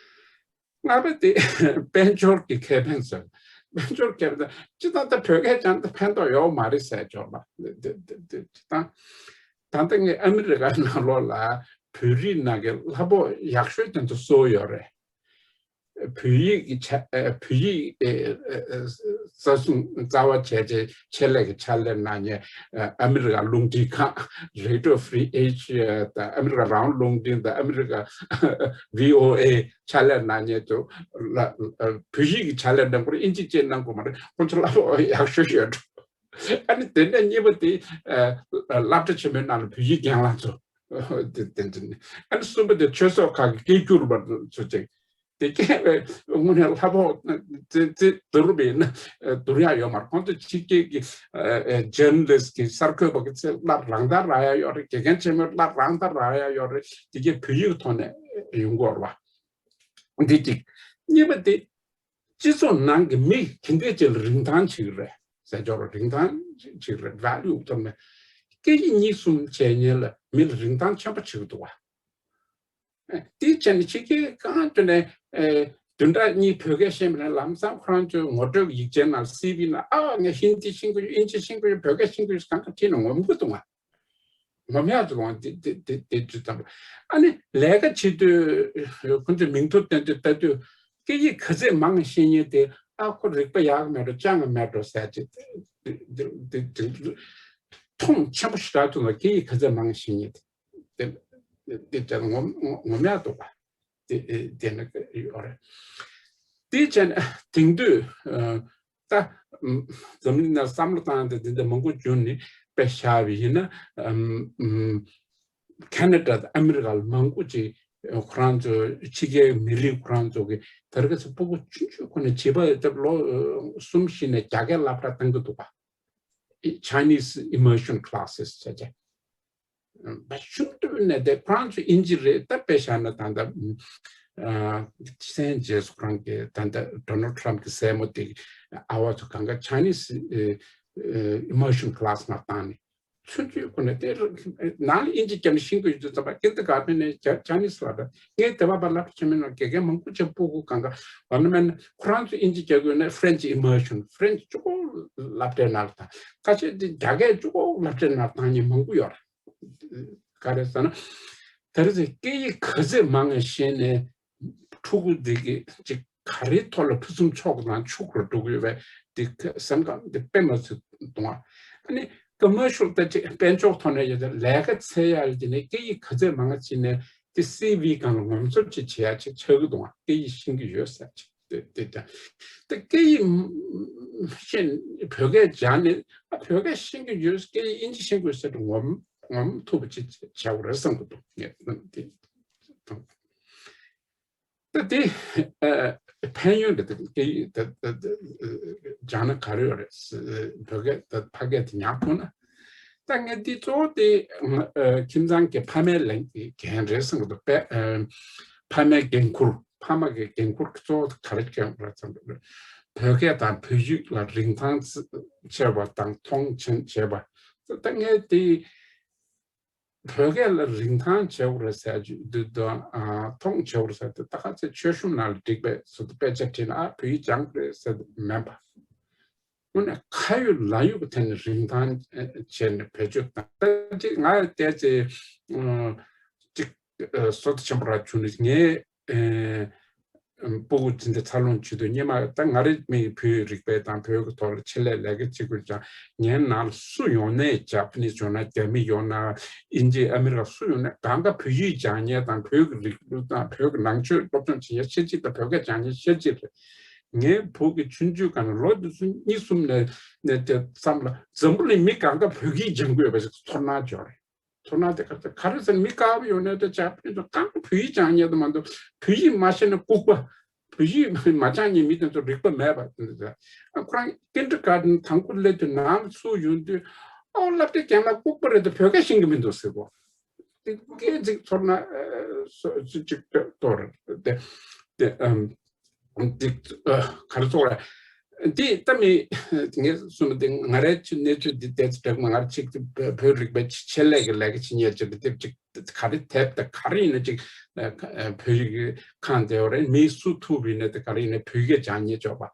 ལྔ་པ་དེ་དཔལ་འབྱོར་གྱི་ཁེ་ཕན་ཟེར། དཔལ་འབྱོར་ཁེ་ཕན་ཟེར། སྤྱིར་བཏང་ད་བོད་སྐད་སྦྱངས་ད་ཕན་ཐོགས་ཡོད་མ་རེད་ཟེར་ཆོག་པ། དེ་དེ་དེ་དེ་སྤྱིར་བཏང་ད་ལྟ་ངས་ཨ་མི་རི་ཀ་ནང་ལོགས་ལ་བོད་རིགས་ནང་གི་གླ་ཕོགས་ཡག་ཤོས་དེ་ཚོ་གསོ་ཡོད་རེད། བོད་ཡིག་གི་ཆ་ཨ་བོད་ཡིག་ཨ་ཨ་ཨ་རྩ་སྲུང་རྩ་བ་བྱས་བྱས་ཆེད་ལས་ཀྱི་ཕྱག་ལས་གནང་མཁན་ཨ་ཨ་མི་རི་ཀ་རླུང་འཕྲིན་ཁང་Radio Free Asia དང་ཨ་མི་རི་ཀ་རང་དབང་རླུང་འཕྲིན་དང་ཨ་མི་རི་ཀ་VOA ཕྱག་ལས་གནང་མཁན་ཚོ་ལ་ཨ་བོད་ཡིག་གི་ཕྱག་ལས་གནང་དགོས་རེད། ཨིན་ཇི་བཅས་གནང་དགོས་མ་རེད། ཁོང་ཚོ་གླ་ཕོགས་ཡག་ཤོས་ཡོད་འགྲོ། ཨ་ནི་དེ་ནས་གཉིས་པ་དེ་ཨ་སློབ་གྲྭ་ཆེན་མོའི་ནང་ལ་བོད་ཡིག་སྦྱང་ལ་ཚོ་དེ་དེ་ཚོ་ནི། ཨ་ནི་གསུམ་པ་དེ་ཆོས་ཚོགས་ཁག་གི་སྐད་སྒྱུར་བ་ཚོ་ཅིག་དེ་སྐད་བས་དངོས་གནས་ལྷ་བོ་ཙི་ཙི་བསྡུར་བས་ན་བསྡུར་ཡ་ཡོད་མ་རེད། ཁོང་ཚོ་ཕྱི་རྒྱལ་གྱི་ཇར་ན་ལིསྟ་གི་གསར་འགོད་པ་གི་ཚེ་སླར་རང་ལྟར་རག་ཡ་ཡོད་རེད། དགེ་རྒན་ཆེན་མོ་སླར་རང་ལྟར་རག་ཡ་ཡོད་རེད། དེ་གའི་བོད་ཡིག་ཐོག་ནས་ཡོང་གི་ཡོད་རེད་བ། འདི་གཅིག་གཉིས་པ་དེ། སྤྱི་ཚོགས་ནང་གི་མི་ག་འདྲས་ཅིག་ལ་རིན་ཐང་བྱེད་ཀྱི་རེད་ཟེར་ཅོག་ར། རིན་ཐང་བྱེད་ཀྱི་རེད། ཝེ་ལིའུ་ཐོག་ནས་སྐད་ཡིག་གཉིས་གསུམ་བྱས་ཉེན་ལ་མི་ལ་རིན་ཐང་ཆེན་པོ་བྱེད་ཀྱི་འདུག་བ། དེ་བྱས་ནས་ཕྱི་རྒྱལ་གང་དུ་ནས་བདུན་ཕྲག་གཉིས་བོད་སྐད་ཤེས་མེད་ན་ལམ་སང་ཁོ་རང་ཚོའི་ངོ་སྤྲོད་ཡིག་ཆའི་ནང་སི་ཝི་ནང་ཨ་ངས་ཧིན་དི་ཤེས་ཀྱི་ཡོད། ཨིན་ཇི་ཤེས་ཀྱི་ཡོད། བོད་སྐད་ཤེས་ཀྱི་ཡོད། གང་ག་བྲིས་ནས་ངོམ་གྱི་འདུག་བ། ངོམ་ཡག་ཅིག་འོང་། དེ་དེ་དེ་དེ་དུས་ཙམ་པ། ཨ་ནི་ལས་ཀ་བྱེད་དུས་ཁོ་ཚོས་མིང་ཐོ་བཏོན་དུས་ལྟ་དུས་སྐད་ཡིག་ག་ཚད་མང་ཤེས་མཁན་དེ། ཨ་ཁོ་རིག་པ་ཡག་མེད་འགྲོ། སྤྱང་ང་མེད་འགྲོ་ཟེར་ཅིག་དེ་དེ་དེ་མཐོང་ཆེན་པོ་ཞེ་དྲག་ཐུབ་ན། སྐད་ཡིག་ག་ཚད་མང་ཤེས་མཁན་དེ་དེ་དེ་དེ་ངོམ་ངོམ་ཡག་འདུག་པ། དེ་དེ་ནི་ཡོད་རེད། དེ་བྱས་ན་དེང་དུས་ད་འཛམ་གླིང་ནང་བསམ་བློ་བཏང་སྟེ་འདི་འདྲ་མང་པོ་བྱུང་ནས་དཔེ་བཞག་པ་ཡིན་ན། ཨམ་ཨམ་ཁེ་ན་ཌ་དང་ཨ་མི་རི་ཀ་ལ་མང་པོ་ཅིག་ཁོ་རང་ཚོ་ཕྱི་རྒྱལ་མི་རིགས་ཁོ་རང་ཚོ་གི་ད་རེས་ཀ་ཚོད་སྤུ་གུ་ཆུང་ཆུང་ཁོ་ནས་བྱིས་པ་ལོ་གསུམ་བཞི་ནས་རྒྱ་སྐད་སློབ་གྲྭ་བཏང་གི་འདུག་པ། Chinese immersion classes ཟེར་བྱས། ཆུང་དུས་ནས་དེ་ཁོ་རང་ཚོ་ཨིན་ཇི་རེད། ད་དཔེ་བཞག་ན་ད་ལྟ་སན་ཇེས་ཁོ་རང་གི་ད་ལྟ་ཌོ་ནལ་ཊམ་གི་སྲས་མོ་དེ་ཨ་བ་ཚོ་གང་ག་Chinese immersion class ནང་བཏང་ནས་ཆུང་ཆུང་ཁོ་ནས་དེ་ནང་ལ་ཨིན་ཇི་རྒྱབ་ནས་ཤེས་ཀྱི་ཡོད་དུས་ཙམ་པ། ཀིན་ཌར་གྷར་ཊན་ནས་ཅ་ཅ་ནིས་ལབ་ར། ངས་དེ་བ་བ་སློབ་གྲྭ་ཆེན་མོའི་ནང་དགེ་རྒན་མང་པོ་ཅིག་སྤུ་གུ་གང་ག་བ་ན་མེད་ན་ཁོ་རང་ཚོ་ཨིན་ཇི་རྒྱག་དགོས་ན་French immersion French གཅིག་པོ་སློབ་གྲྭའི་ནང་ལ་དང་། ཁ་ཤས་དེ་རྒྱ་སྐད་གཅིག་པོ་སློབ་གྲྭའི་ནང་བཏང་མཁན་མང་པོ་ཡོད་རེད། ག་རེ་ཟེར་ན། དེ་རེད་ཟེར། སྐད་ཡིག་ག་ཚད་མང་ང་ཤེས་ནས་ཕྲུ་གུ་འདི་གི་ཅིག་ག་རེའི་ཐོག་ལ་ཕུན་སུམ་ཚོགས་དང་ཕྱུག་རུ་འགྲོ་གི་ཡོད་པའི་འདི་སེམས་ཁམས་འདི་དཔེ་མ་སྲིད་གཏོང་བ། ཨ་ནི་ཀ་མར་ཤལ་ད་ཅིག་དཔལ་འབྱོར་ཐོག་ནས་ཡོད་ཚད་ལས་ཀ་འཚོལ་ཡ་ལ་དེ་ནས་སྐད་ཡིག་ག་ཚད་མང་ང་བྱས་ནས་དེ་སི་ཝི་སྒང་ལ་ངོམ་སོར་ཅིག་བྱེད་ཡ་ཅིག་ཆགས་ཀྱི་འདུག་ཨ། སྐད་ཡིག་ཤེས་ཀྱི་ཡོད་ཟེར་ཅིག་དེ་དེ་ད་དེ་སྐད་ཡིག་ཤེས། བོད་སྐད་སྦྱངས་ནས་ཨ་བོད་སྐད་ཤེས་ཀྱི་ཡོད། སྐད་ཡིག་ཨིན་ཇི་ཤེས་ཀྱི་ཡོད་ཟེར་ཏེ་ངོམ་ངོམ་ཐུབ་པ་ཅིག་བྱ་དགོས་རེད་བསམ་གྱི་འདུག་ངས་དེ་ད་དེ་ཨ་ཕན་ཡོན་རེད། དེ་སྐད་ཡིག་ད་ད་ད་སྦྱངས་ན་ག་རེ་ཡོད་རེད། བོད་སྐད་ད་ཕ་སྐད་དེ་ཉག་ཐུབ་ན། ད་ངས་འདི་གཙོ་བོ་དེ་ཨ་ཁྱིམ་ཚང་གི་ཕ་མའི་ལས་འགན་རེད་བསམ་གྱི་འདུག་དཔེ་ཨ་ཕ་མའི་འགན་ཁུར། ཕ་མ་གི་འགན་ཁུར་གཙོ་བོ་ག་རེ་བསྐྱངས་པ་རེད་བསམ་པ་རེད། བོད་སྐད་དང་བོད་ཡིག་ལ་རིན་ཐང་ཆེ་བ་དང་མཐོང་ཆེན་བྱེད་པ། ད་ངས་དེ་བོད་སྐད་ལ་རིན་ཐང་ཆེ་བ་རེད་ཟེར་རྒྱུ་འདི་དང་ཨ་མཐོང་ཆེ་བ་རེད་ཟེར་དེ་ད་ག་ཚོད་ཆོས་གཞུང་ནང་ལ་འགྲིག་པས་སུ་དཔེ་ཆ་བྲིས་ན་ཨ་བོད་ཡིག་སྦྱངས་རེད་ཟེར་དེ་མིན་པ། དངོས་གནས་ཁ་ཡོད་ལག་ཡོད་ཀྱི་ཐད་ནས་རིན་ཐང་བྱས་ནས་བེད་སྤྱོད་བཏང་། ད་ཅིག་ང་བལྟས་ཚེ་ཅིག་བསོད་ཆེན་པོ་ར་བྱུང་ནས་ངའི་སྤུ་གུ་འཛིན་གྲྭ་འཚར་ལོངས་བྱེད་དུས་སྙེ་མ་ད་ང་རེ་མིག་བོད་ཡིག་རིག་པའི་དང་བོད་ཀྱི་ཐོག་ལ་ཆེད་ལས་ལས་ཀ་བྱེད་དགོས་ཀྱང་ངའི་ནང་ལ་སུ་ཡོང་ནའི་ཇ་པ་ནིས་ཡོང་ན་རྒྱ་མི་ཡོང་ན་ཨིན་ཇི་ཨ་མི་རི་ཀ་སུ་ཡོང་ན་གང་ག་བོད་ཡིག་སྦྱང་མཁན་དང་བོད་ཀྱི་རིག་གཞུང་དང་བོད་ཀྱི་ནང་ཆོས་སློབ་སྦྱོང་བྱེད་མཁན་ཤེས་ཅིག་དང་བོད་སྐད་སྦྱང་མཁན་ཤེས་ཅིག་རེད། ངའི་བུ་གི་ཆུང་ཆུང་སྒང་ནས་ལོ་དེ་ཚོ་གཉིས་གསུམ་ནས་ནས་དེ་ཙམ་ལ་འཛམ་བུ་གླིང་མི་གང་ག་བོད་སྐད་སྦྱང་དགོས་པ་ཞིག་ཚོར་སྣང་བྱུང་རེད། ཚོར་སྣང་དེ་ག་ཚོད་ག་རེ་ཟེར་ན་མི་དཀར་པོ་ཡོང་ནས་དེ་ཇ་པ་ནི་ཚོ་གང་ག་བོད་ཡིག་སྦྱང་མཁན་དུ་མ་གཏོགས་བོད་ཡིག་མ་ཤེས་ན་ལྐུགས་པ། བོད་ཡིག་མ་སྦྱང་མཁན་མི་དེ་ཚོ་རིག་པ་མེད་པ་དེ་འདྲ་ཟེར། ཨ་ཁོ་རང་ཀིན་ཌར་གྷར་ཊན་དང་པོ་སླེབས་དུས་ནང་ལ་ཚུར་ཡོང་དུས་ཨོ་སློབ་གྲྭའི་རྒན་ལགས་ལྐུགས་པ་རེད་དེ་བོད་སྐད་ཤེས་ཀྱི་མི་འདུག་ཟེར་གོ། དེ་སྐད་ཅིག་ཚོར་སྣང་ཨ་སོ་སོ་ཅིག་ཏོ་རེད་དེ་དེ་ཨམ། འདི་ག་རེ་ཚོགས་ར། འདི་ལྟ་མི་ངས་གསུངས་པ་འདི་ང་རའི་ཆུ་གནས་ཚུལ་འདི་བལྟས་ཚེ་འདྲ་མ་ང་ར་ཅིག་བོད་རིག་པའི་ཆེད་ལས་ཀྱི་ལས་ཀ་བྱེད་མཁན་ཅིག་འདི་ཅིག་ག་རེ་དེབ་དང་ག་རེ་ཡིན་ན་ཅིག་བོད་ཡིག་ཁང་དེ་བ་རེད། མི་སུ་ཐུག་པ་ཡིན་ན་དེ་ག་རེ་ཡིན་ན་བོད་སྐད་སྦྱང་མཁན་ཅོག་པ་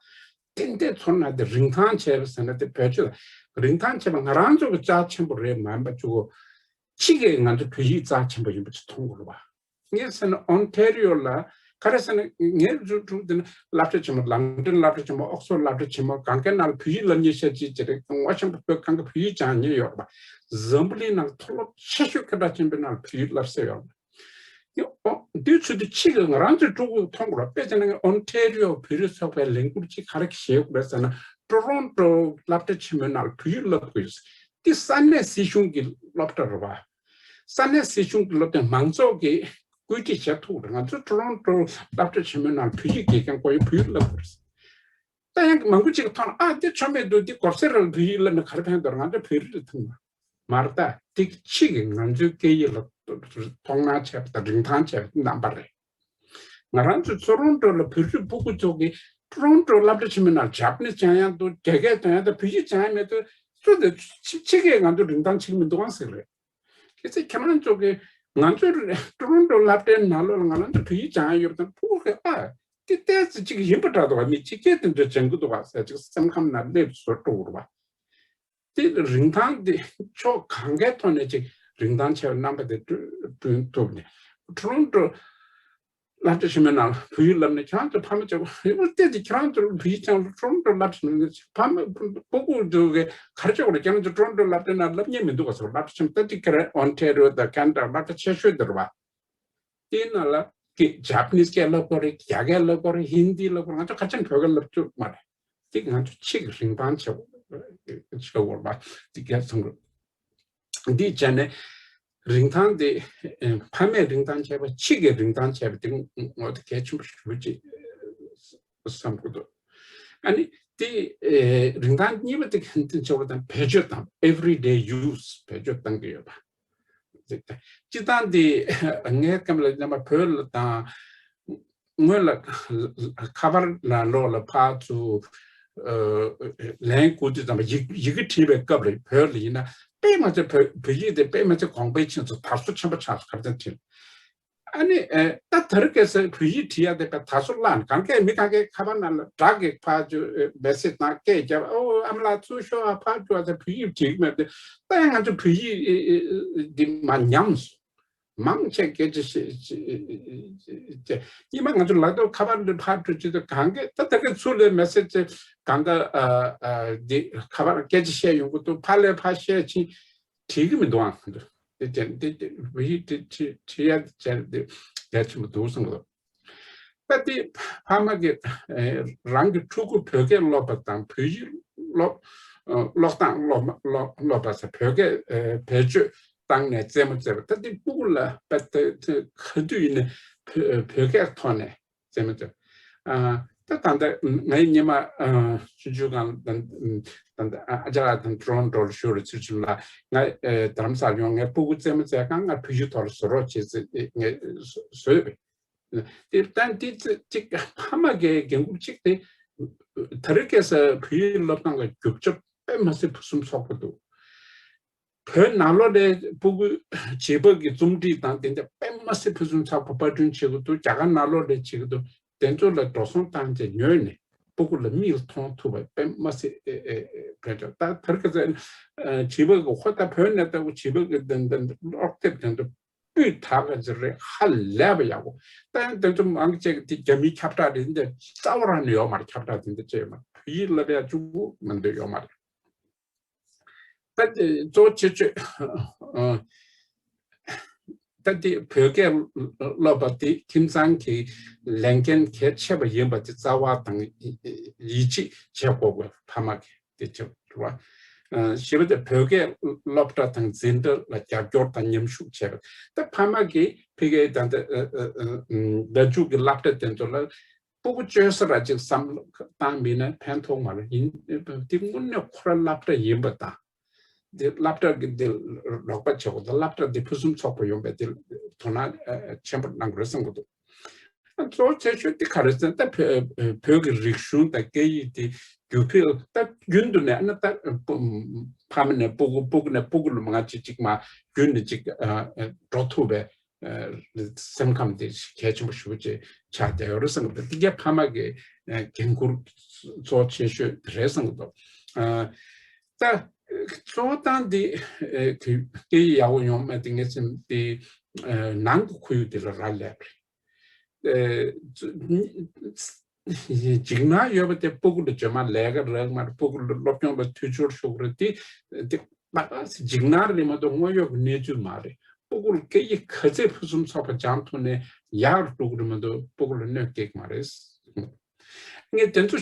དེ་འདྲའི་ཚོར་སྣང་དེ་རིན་ཐང་ཆེ་བ་ཟེར་ན་དེ་བེད་སྤྱོད་རིན་ཐང་ཆེ་བ་ང་རང་ཚོ་གི་རྩ་ཆེན་པོ་རེད་མ་ཡིན་པ་ཅིག་གོ། ཕྱི་རྒྱལ་ང་ཚོ་བོད་ཡིག་རྩ་ཆེན་པོ་ཡིན་པ་ཅིག་མཐོང་དགོས་རེད་བ། ངས་ཟེར་ན་ཨོན་ཊེ་རི་ཡོ་ལ་ག་རེ་ཟེར་ན་ངའི་རུ་དྲུག་དེ་ནི་སློབ་གྲྭ་ཆེན་མོ་ལང་ཌན་སློབ་གྲྭ་ཆེན་མོ་ཨོག་སི་ཕོར་སློབ་གྲྭ་ཆེན་མོ་གང་གའི་ནང་ལ་བོད་ཡིག་སློབ་གཉེར་བྱེད་ཀྱི་ཅི་རེད། ངོ་ཤེས་པ་བོད་གང་ག་བོད་ཡིག་སྦྱང་མཁན་ཡོད་རེད་པ། འཛམ་བུ་གླིང་ནང་མཐོ་སློབ་ཆེ་ཤོས་སྐད་གྲགས་ཅན་པའི་ནང་ལ་བོད་ཡིག་སློབ་ས་ཡོད་རེད། དེ་ཨོ་དུས་ཚོད་དུ་ཕྱི་གི་ང་རང་ཚོའི་ཕྲུ་གུ་མཐོང་དགོས་རེད། དཔེ་བྱས་ན་ངས་ཨོན་ཊེ་རི་ཡོ་བོད་རིགས་ཚོགས་པའི་ལས་འགུལ་ཅིག་ག་རེ་བྱེད་དགོས་རེད་ཟེར་ན་ཊོ་རོན་ཊོ་སློབ་གྲྭ་ཆེན་མོའི་ནང་ལ་བོད་ཡིག་སློབ་དགོས་ཡོད། འདི་ས་གནས་སྲིད་གཞུང་གི་སློབ་གྲྭ་རེད་བ། ས་གནས་སྲིད་གཞུང་གི་སློབ་སྟོན་མང་ཚོགས་ཀྱི་ བཀོད་སྒྲིག་བྱེད་ཐུབ་རེད། ང་ཚོ་ཊོ་རོན་ཊོ་སློབ་གྲྭ་ཆེན་མོའི་ནང་བོད་ཡིག་དགེ་རྒན་བསྐོ་ཡོད། བོད་ཡིག་བསླབ་དགོས་རེད། ད་ཡང་མང་པོ་ཅིག་མཐོང་ཨ་དེ་ཆོ་མེད་འདུག་འདི་སྒོར་སེ་རེ་ལ་བོད་ཡིག་བསླབ་ནས་ག་རེ་ཕན་འདུག་ང་ཚོ་བོད་རིགས་ལ་ཐུག་མ་མ་རེད། ད་དེ་ཕྱི་གི་ང་ཚོའི་སྐད་ཡིག་ལ་མཐོང་སྣང་བྱས་པ་དང་རིན་ཐང་བྱས་པ་རྣམ་པ་རེད། ང་རང་ཚོ་ཊོ་རོན་ཊོ་ལ་བོད་རིགས་སྤུ་གུ་ཚོ་གིས་ཊོ་རོན་ཊོ་སློབ་གྲྭ་ཆེན་མོའི་ནང་ཇཱ་པ་ནིས་སྦྱང་ཡག་འདུག་རྒྱ་སྐད་སྦྱང་ཡག་འདུག་བོད་ཡིག་སྦྱང་ཡག་མེད་དུས་སུ་དེ་ཕྱི་སྐད་ང་ཚོ་རིན་ཐང་ཆེ་གི་མི་འདུག་ཨང་ཟེར་རེད། གལ་སྲིད་ཁྱེད་རང་ཚོ་གིས་ང་ཚོའི་ཊོ་རོན་ཊོ་སློབ་གྲྭའི་ནང་ལོགས་ལ་ང་རང་ཚོ་བོད་ཡིག་སྦྱང་ཡག་ཡོད་པ་དང་ཕྲུ་གུ་གིས་ཨ་དེ་ཏོག་ཙམ་ཅིག་ཡིན་པ་འདྲ་འདུག་བ། མི་ཕྱི་སྐད་དེ་འདྲ་སྦྱང་གི་འདུག་བ་ཟེར་ཅིག་སེམས་ཁམས་ནང་སླེབས་བཟོ་འགྲོ་གི་རེད་བ། དེ་རིན་ཐང་དེ་ཕྱོགས་གང་གའི་ཐོག་ནས་ཅིག་རིན་ཐང་ཆེ་བའི་རྣམ་པ་དེ་བསྐྲུན་བསྐྲུན་ཐུབ་ནས། ཊོ་རོན་ཊོ་སློབ་གྲྭ་ཆེན་མོའི་ནང་ལ་བོད་ཡིག་བསླབ་ནས་ཁྱེད་རང་ཚོ་ཕ་མ་ཅག་ཡིན་པ་བལྟས་ཏེ་ཁྱེད་རང་ཚོ་བོད་ཡིག་སྦྱང་ལ་ཊོ་རོན་ཊོ་སློབ་གྲྭ་ཆེན་མོའི་ཕ་མ་སྤུ་གུ་ཚོ་གི་ག་རེ་བྱེད་དགོས་རེད། ཁྱེད་རང་ཚོ་ཊོ་རོན་ཊོ་སློབ་གྲྭའི་ནང་བསླབ་མཁན་མི་འདུག་ག་ཟེར། སློབ་གྲྭ་ཆེན་མོ་ད་ཅིག་ཁེ་རེ་ཨོན་ཊེ་རི་ཡོ་དང་ཁེ་ན་ཌ་སློབ་གྲྭ་ཆེ་ཤོས་དེ་རེད་བ། དེའི་ནང་ལ་ཀི་ཇཱ་པ་ནིས་སྐད་བསླབ་དགོས་རེད། རྒྱ་སྐད་བསླབ་དགོས་རེད། ཧིན་དི་བསླབ་དགོས་རེད། ང་ཚོ་ག་ཅན་བོད་སྐད་བསླབ་རྒྱུ་མ་རེད། དེ་ང་ཚོ་ཕྱི་གི་རིན་ཐང་ཆེ་བ་ཆེ་བ་རེད་པ། དེ་གལ་ཆེན་པོ་འདི་བྱས་ནས་རིན་ཐང་དེ་ཕ་མས་རིན་ཐང་ཆེ་བ་ཕྱི་གི་རིན་ཐང་ཆེ་བ་དེ་ངོ་དེ་གལ་ཆེན་པོ་ཞེ་པོ་ཅིག་བསམ་གི་འདུག་ཨ་ནི་དེ་རིན་ཐང་གཉིས་པ་དེ་གལ་ཆེ་བ་དང་བེད་སྤྱོད་དང་everyday use བེད་སྤྱོད་གཏང་གི་ཡོད་པ། སྤྱིར་བཏང་འདི་ངའི་སྐབས་ལ་ཡིན་ན་བོད་ལ་དང་སྔོན་ལ་ཁ་པར་ནང་ལོགས་ལ་ཕར་ཚུར་ལན་བསྐུར་དུས་ཙམ་པ་ཡི་ཡི་གེ་བྲིས་པའི་སྐབས་ལ་བོད་ལ་ཡིན་ན་དཔེ་མ་ཚད་བོད་བོད་ཡིག་དེ་དཔེ་མ་ཚད་གོང་འཕེལ་ཕྱིན་སོང་། དར་སོ་ཆེན་པོ་ཆགས་སོང་། ག་རེ་བྱས་ན་ཨ་ནི་ད་དེ་རིང་ཁ་སང་བོད་ཡིག་བྲིས་ཡག་དེ་དཔེ་དར་སོ་བརླག་ནས་གང་གས་མི་གང་གས་ཁ་པར་ནང་ལ་སྦྲགས་ཀྱི་ཕར་ཚུར་མེ་སེ་ཇི་ནང་སྐད་རྒྱབ། ཨོ་ཨ་མ་ལགས་ཚུར་ཤོག་ཨ་ཕར་ཤོག་ཨ་ཟེར་བོད་ཡིག་བྲིས་ཀྱི་མེད་དེ། ད་ཡང་ང་ཚོ་བོད་ཡིག་འདི་མར་ཉམས་སོང་། མང་ཆེ་སྐད་ཆ་བཤད་བཤད་བཤད་ཉི་མ་ང་ཚོ་ལག་ཐོག་ཁ་པར་འདི་ཕར་འགྲོ་ཅི་ད་གང་གས་ད་ད་གས་ཚུར་ལས་མེ་སེ་ཇི་གང་ག་འདི་ཁ་པར་སྐད་ཆ་བཤད་ཡོང་གི་འདུག་ཕར་ལས་ཕར་བཤད་ཕྱིན་བྲིས་ཀྱི་མི་འདུག་ཨང་། འདི་དེ་འདི་དེ་བོད་ཡིག་དེ་བྲིས་བྲིས་ཡ་དེ་བྱས་དེ་གལ་ཆེན་པོ་འདུག་བསམ་གི་འདུག་ད་དེ་ཕ་མ་གི་རང་གི་ཕྲུ་གུ་བོད་སྐད་སློབ་པ་དང་བོད་ཡིག་སློབ་ཀློག་སྟངས་སློབ་སློབ་སློབ་པ་ས་བོད་སྐད་བེད་སྤྱོད་བཏང་ནས་རྩེད་མོ་རྩེ་བ། ད་དེ་ཕྲུ་གུ་ལ་ད་དེ་ག་དུས་ཡིན་ནས་བོད་བོད་སྐད་ཐོག་ནས་རྩེད་མོ་རྩེ་བ། ད་ད་ལྟ་ངའི་ཉི་མ་ཆུང་ཆུང་སྒང་ད་ད་ཨ་ཅག་དང་ཊོ་རོན་ཊོ་ལ་བཞུགས་རེད། ཚུལ་ཁྲིམས་ལགས་ང་རྡ་རམ་ས་ལ་ཡོང་། ངའི་སྤུ་གུ་རྩེད་མོ་རྩེ་སྒང་ང་བོད་ཡིག་ཐོག་ལ་བཟོ་རོགས་བྱེད་ཟེར་ངས་བཟོས་པས། དེ་ལྟ་འདི་ཅིག་ཕ་མ་གི་འགན་ཁུར་ཅིག་དེ་དེ་རིང་ཁ་སང་བོད་ཡིག་སློབ་སྟངས་ལ་རྒྱུག་ཆ་དཔེ་མ་སྲིད་ཕུན་སུམ་ཚོགས་པོ་འདུག་བོད་ནང་ལོགས་ལ་སྤུ་གུ་བྱིས་པ་གི་རྩོམ་སྒྲིག་དང་དེ་འདྲ་དཔེ་མ་སྲིད་ཕུན་སུམ་ཚོགས་པོ་པར་སྐྲུན་བྱེད་ཀྱི་འདུག་རྒྱ་གར་ནང་ལོགས་ལ་བྱེད་ཀྱི་འདུག་དེ་ཚོ་ལ་འགྲོ་སོང་བཏང་བྱས་ཉོས་ནས་སྤུ་གུ་ལ་མིག་ལ་མཐོང་ཐུབ་པ་དཔེ་མ་སྲིད་ཕན་ཐོགས། ད་དེ་རིང་ཁ་སང་བྱིས་པ་གི་ཧོ་ད་བོད་ནས་ལྟ་བུ་བྱིས་པ་གི་དེ་འདྲ་ཀློག་དེབ་དེ་འདྲ་སྤུས་དག་ག་ཅིག་རེད། ཧ་ལས་པ་ཡག་པོ། ད་ཡང་དེ་ཚོ་མང་ཆེ་གི་དེ་རྒྱ་མིའི་ཁྱབ་བསྒྲགས་རེད། འདི་རྩ་བ་རང་ནས་ཡོད་མ་རེད། ཁྱབ་བསྒྲགས་དེ་འདྲ་བྱས་ཡོད་མ་རེད། བོད་ཡིག་བསླབ་ཡག་གཅིག་པུ་མ་འདོད་ཡོད་མ་རེད། ད་དེ་གཙོ་ཆེ་ཤོས་ད་དེ་བོད་སྐད་སློབ་པ་དེ་ཁྱིམ་ཚང་གི་ལས་འགན་གལ་ཆེ་བ་ཡིན་པ་དེ་རྩ་བ་དང་ཡིད་ཆེས་བྱེད་དགོས་པ་ཕ་མ་གི་དེ་ཆེ་བ་རེད་བ། བཞི་པ་དེ་བོད་སྐད་སློབ་གྲྭ་དང་འཛིན་གྲྭ་ལ་རྒྱབ་སྐྱོར་དང་མཉམ་ཞུགས་བྱས་པ། ད་ཕ་མ་གིས་ཕ་གིའི་ད་ལྟ་ཨ་ཨ་ཨ་ཨ་བརྡ་བརྒྱུད་ཀྱི་སློབ་གྲྭ་དེ་ཚོ་ལ་སྤུ་གུ་བཅོལ་ས་ར་ཅིག་བསམ་བློ་བཏང་མིན་ན་ཕན་ཐོགས་མ་རེད། ཡིན་དེ་དངོས་གནས་ཁོ་ར་སློབ་གྲྭ་ཡིན་པ་དང་། དེ་སློབ་གྲྭ་གི་དེ་རོགས་པ་བྱེད་དགོས། ད་སློབ་གྲྭ་དེ་ཕུན་སུམ་ཚོགས་པ་ཡོང་བའི་དེ་དོ་སྣང་ཨ་ཆེན་པོ་གནང་དགོས་རེད་བསམ་གི་འདུག་གཙོ་བོ་ཆེ་ཤོས་དེ་ག་རེ་ཟེར་ན་ད་བོད་བོད་ཀྱི་རིག་གཞུང་དང་སྐད་ཡིག་དེ་རྒྱུད་འཕེལ་ད་རྒྱུན་དུ་ནས་ཨ་ན་ད་ཕ་མ་ནས་སྤུ་གུ་སྤུ་གུ་ནས་སྤུ་གུ་ལ་མང་ཅིག་ཅིག་མ་རྒྱུན་ནས་ཅིག་འགྲོ་ཐུབ་པའི་སེམས་ཁམས་དེ་གལ་ཆེན་པོ་ཞེ་པོ་ཅིག་ཆགས་བསྡད་ཡོད་རེད་བསམ་གི་འདུག་དེ་གས་ཕ་མ་གི་འགན་ཁུར་གཙོ་བོ་ཆེ་ཤོས་དེ་རེད་བསམ་གི་འདུག་ད་གཙོ་བོ་བཏང་དེ་སྐད་ཡིག་ཡག་པོ་ཡོང་མེད་དེ་ངའི་སེམས་དེ་ནང་གི་ཁོར་ཡུག་དེ་ལ་རག་ལས་པ་རེད། འཇིགས་སྣང་ཡོད་པ་དེ་སྤུ་གུ་ལ་བརྗོད་མ་ལས་ཀ་རག་མ་རེད། སྤུ་གུ་ལ་སློབ་སྦྱོང་ལ་འཐུས་ཤོར་ཤོར་རེད། དེ་དེ་འཇིགས་སྣང་རེད་མ་གཏོགས་དངོས་ཡོད་ཀྱི་གནས་ཚུལ་མ་རེད། སྤུ་གུ་ལ་སྐད་ཡིག་ག་ཚད་ཕུན་སུམ་ཚོགས་པ་སྦྱང་ཐུབ་ནས་ཡག་རུ་འགྲོ་གི་རེད་མ་གཏོགས་སྤུ་གུ་ལ་གནོད་སྐྱེལ་གི་མ་རེད། ངས་དེ་ཚོ་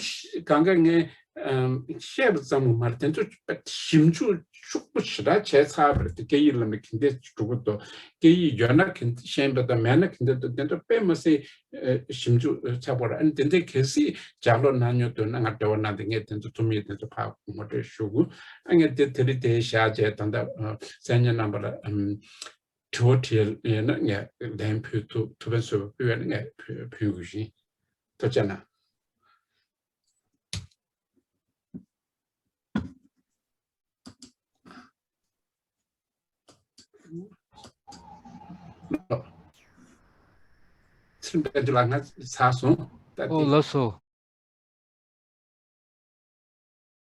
གང་ག་ངས་ ཨམ། བཤད་པ་ཙམ་མ་རེད། དེ་ཚོ་ཞིབ་འཇུག་ཤུགས་པོ་ཞེ་དྲག་བྱས་ཚར་བ་རེད། དེ་སྐད་ཡིག་ལབ་ན་ག་འདྲས་འགྲོ་གི་འདུག་སྐད་ཡིག་ཡོད་ན་ག་འདྲས་ཤེས་པ་དང་མེད་ན་ག་འདྲས་འདུག་དེ་ཚོ་དཔེ་མི་སྲིད་ཨ། ཞིབ་འཇུག་ཚགས་པོ་རེད། ཨ་ནི་དེ་འདྲས་གལ་སྲིད་ལྗགས་ཀློག་གནང་མྱོང་འདུག་ན་ང་འབྲེལ་བ་གནང་སྟེ་ངས་དེ་ཚོ་ཐུབ་མིན་དེ་ཚོ་ཕར་ངོ་སྤྲོད་ཞུ་དགོས། ཨ། ངས་དེ་དེ་རིང་དེ་བཞག་བྱས་ད་ལྟ་ཨ། གསན་མཁན་རྣམ་པ་ལ་ཨམ། དྲི་བ་དྲིས་ཡོད་ན་ངས་ལན་ཕུལ་ཐུབ། ཐུགས་ཕན་གསོས་པ་ཕུལ་ཡོད་ན་ངས་ཕུལ་ཕུལ་དགོས་ཤིང་། ཐུགས་རྗེ་གནང་། ཚེ་རིང་དཔལ་འབྱོར་ལགས། ང་ཚར་སོང་། ད་ཨོ་དེ་ལགས་སོ།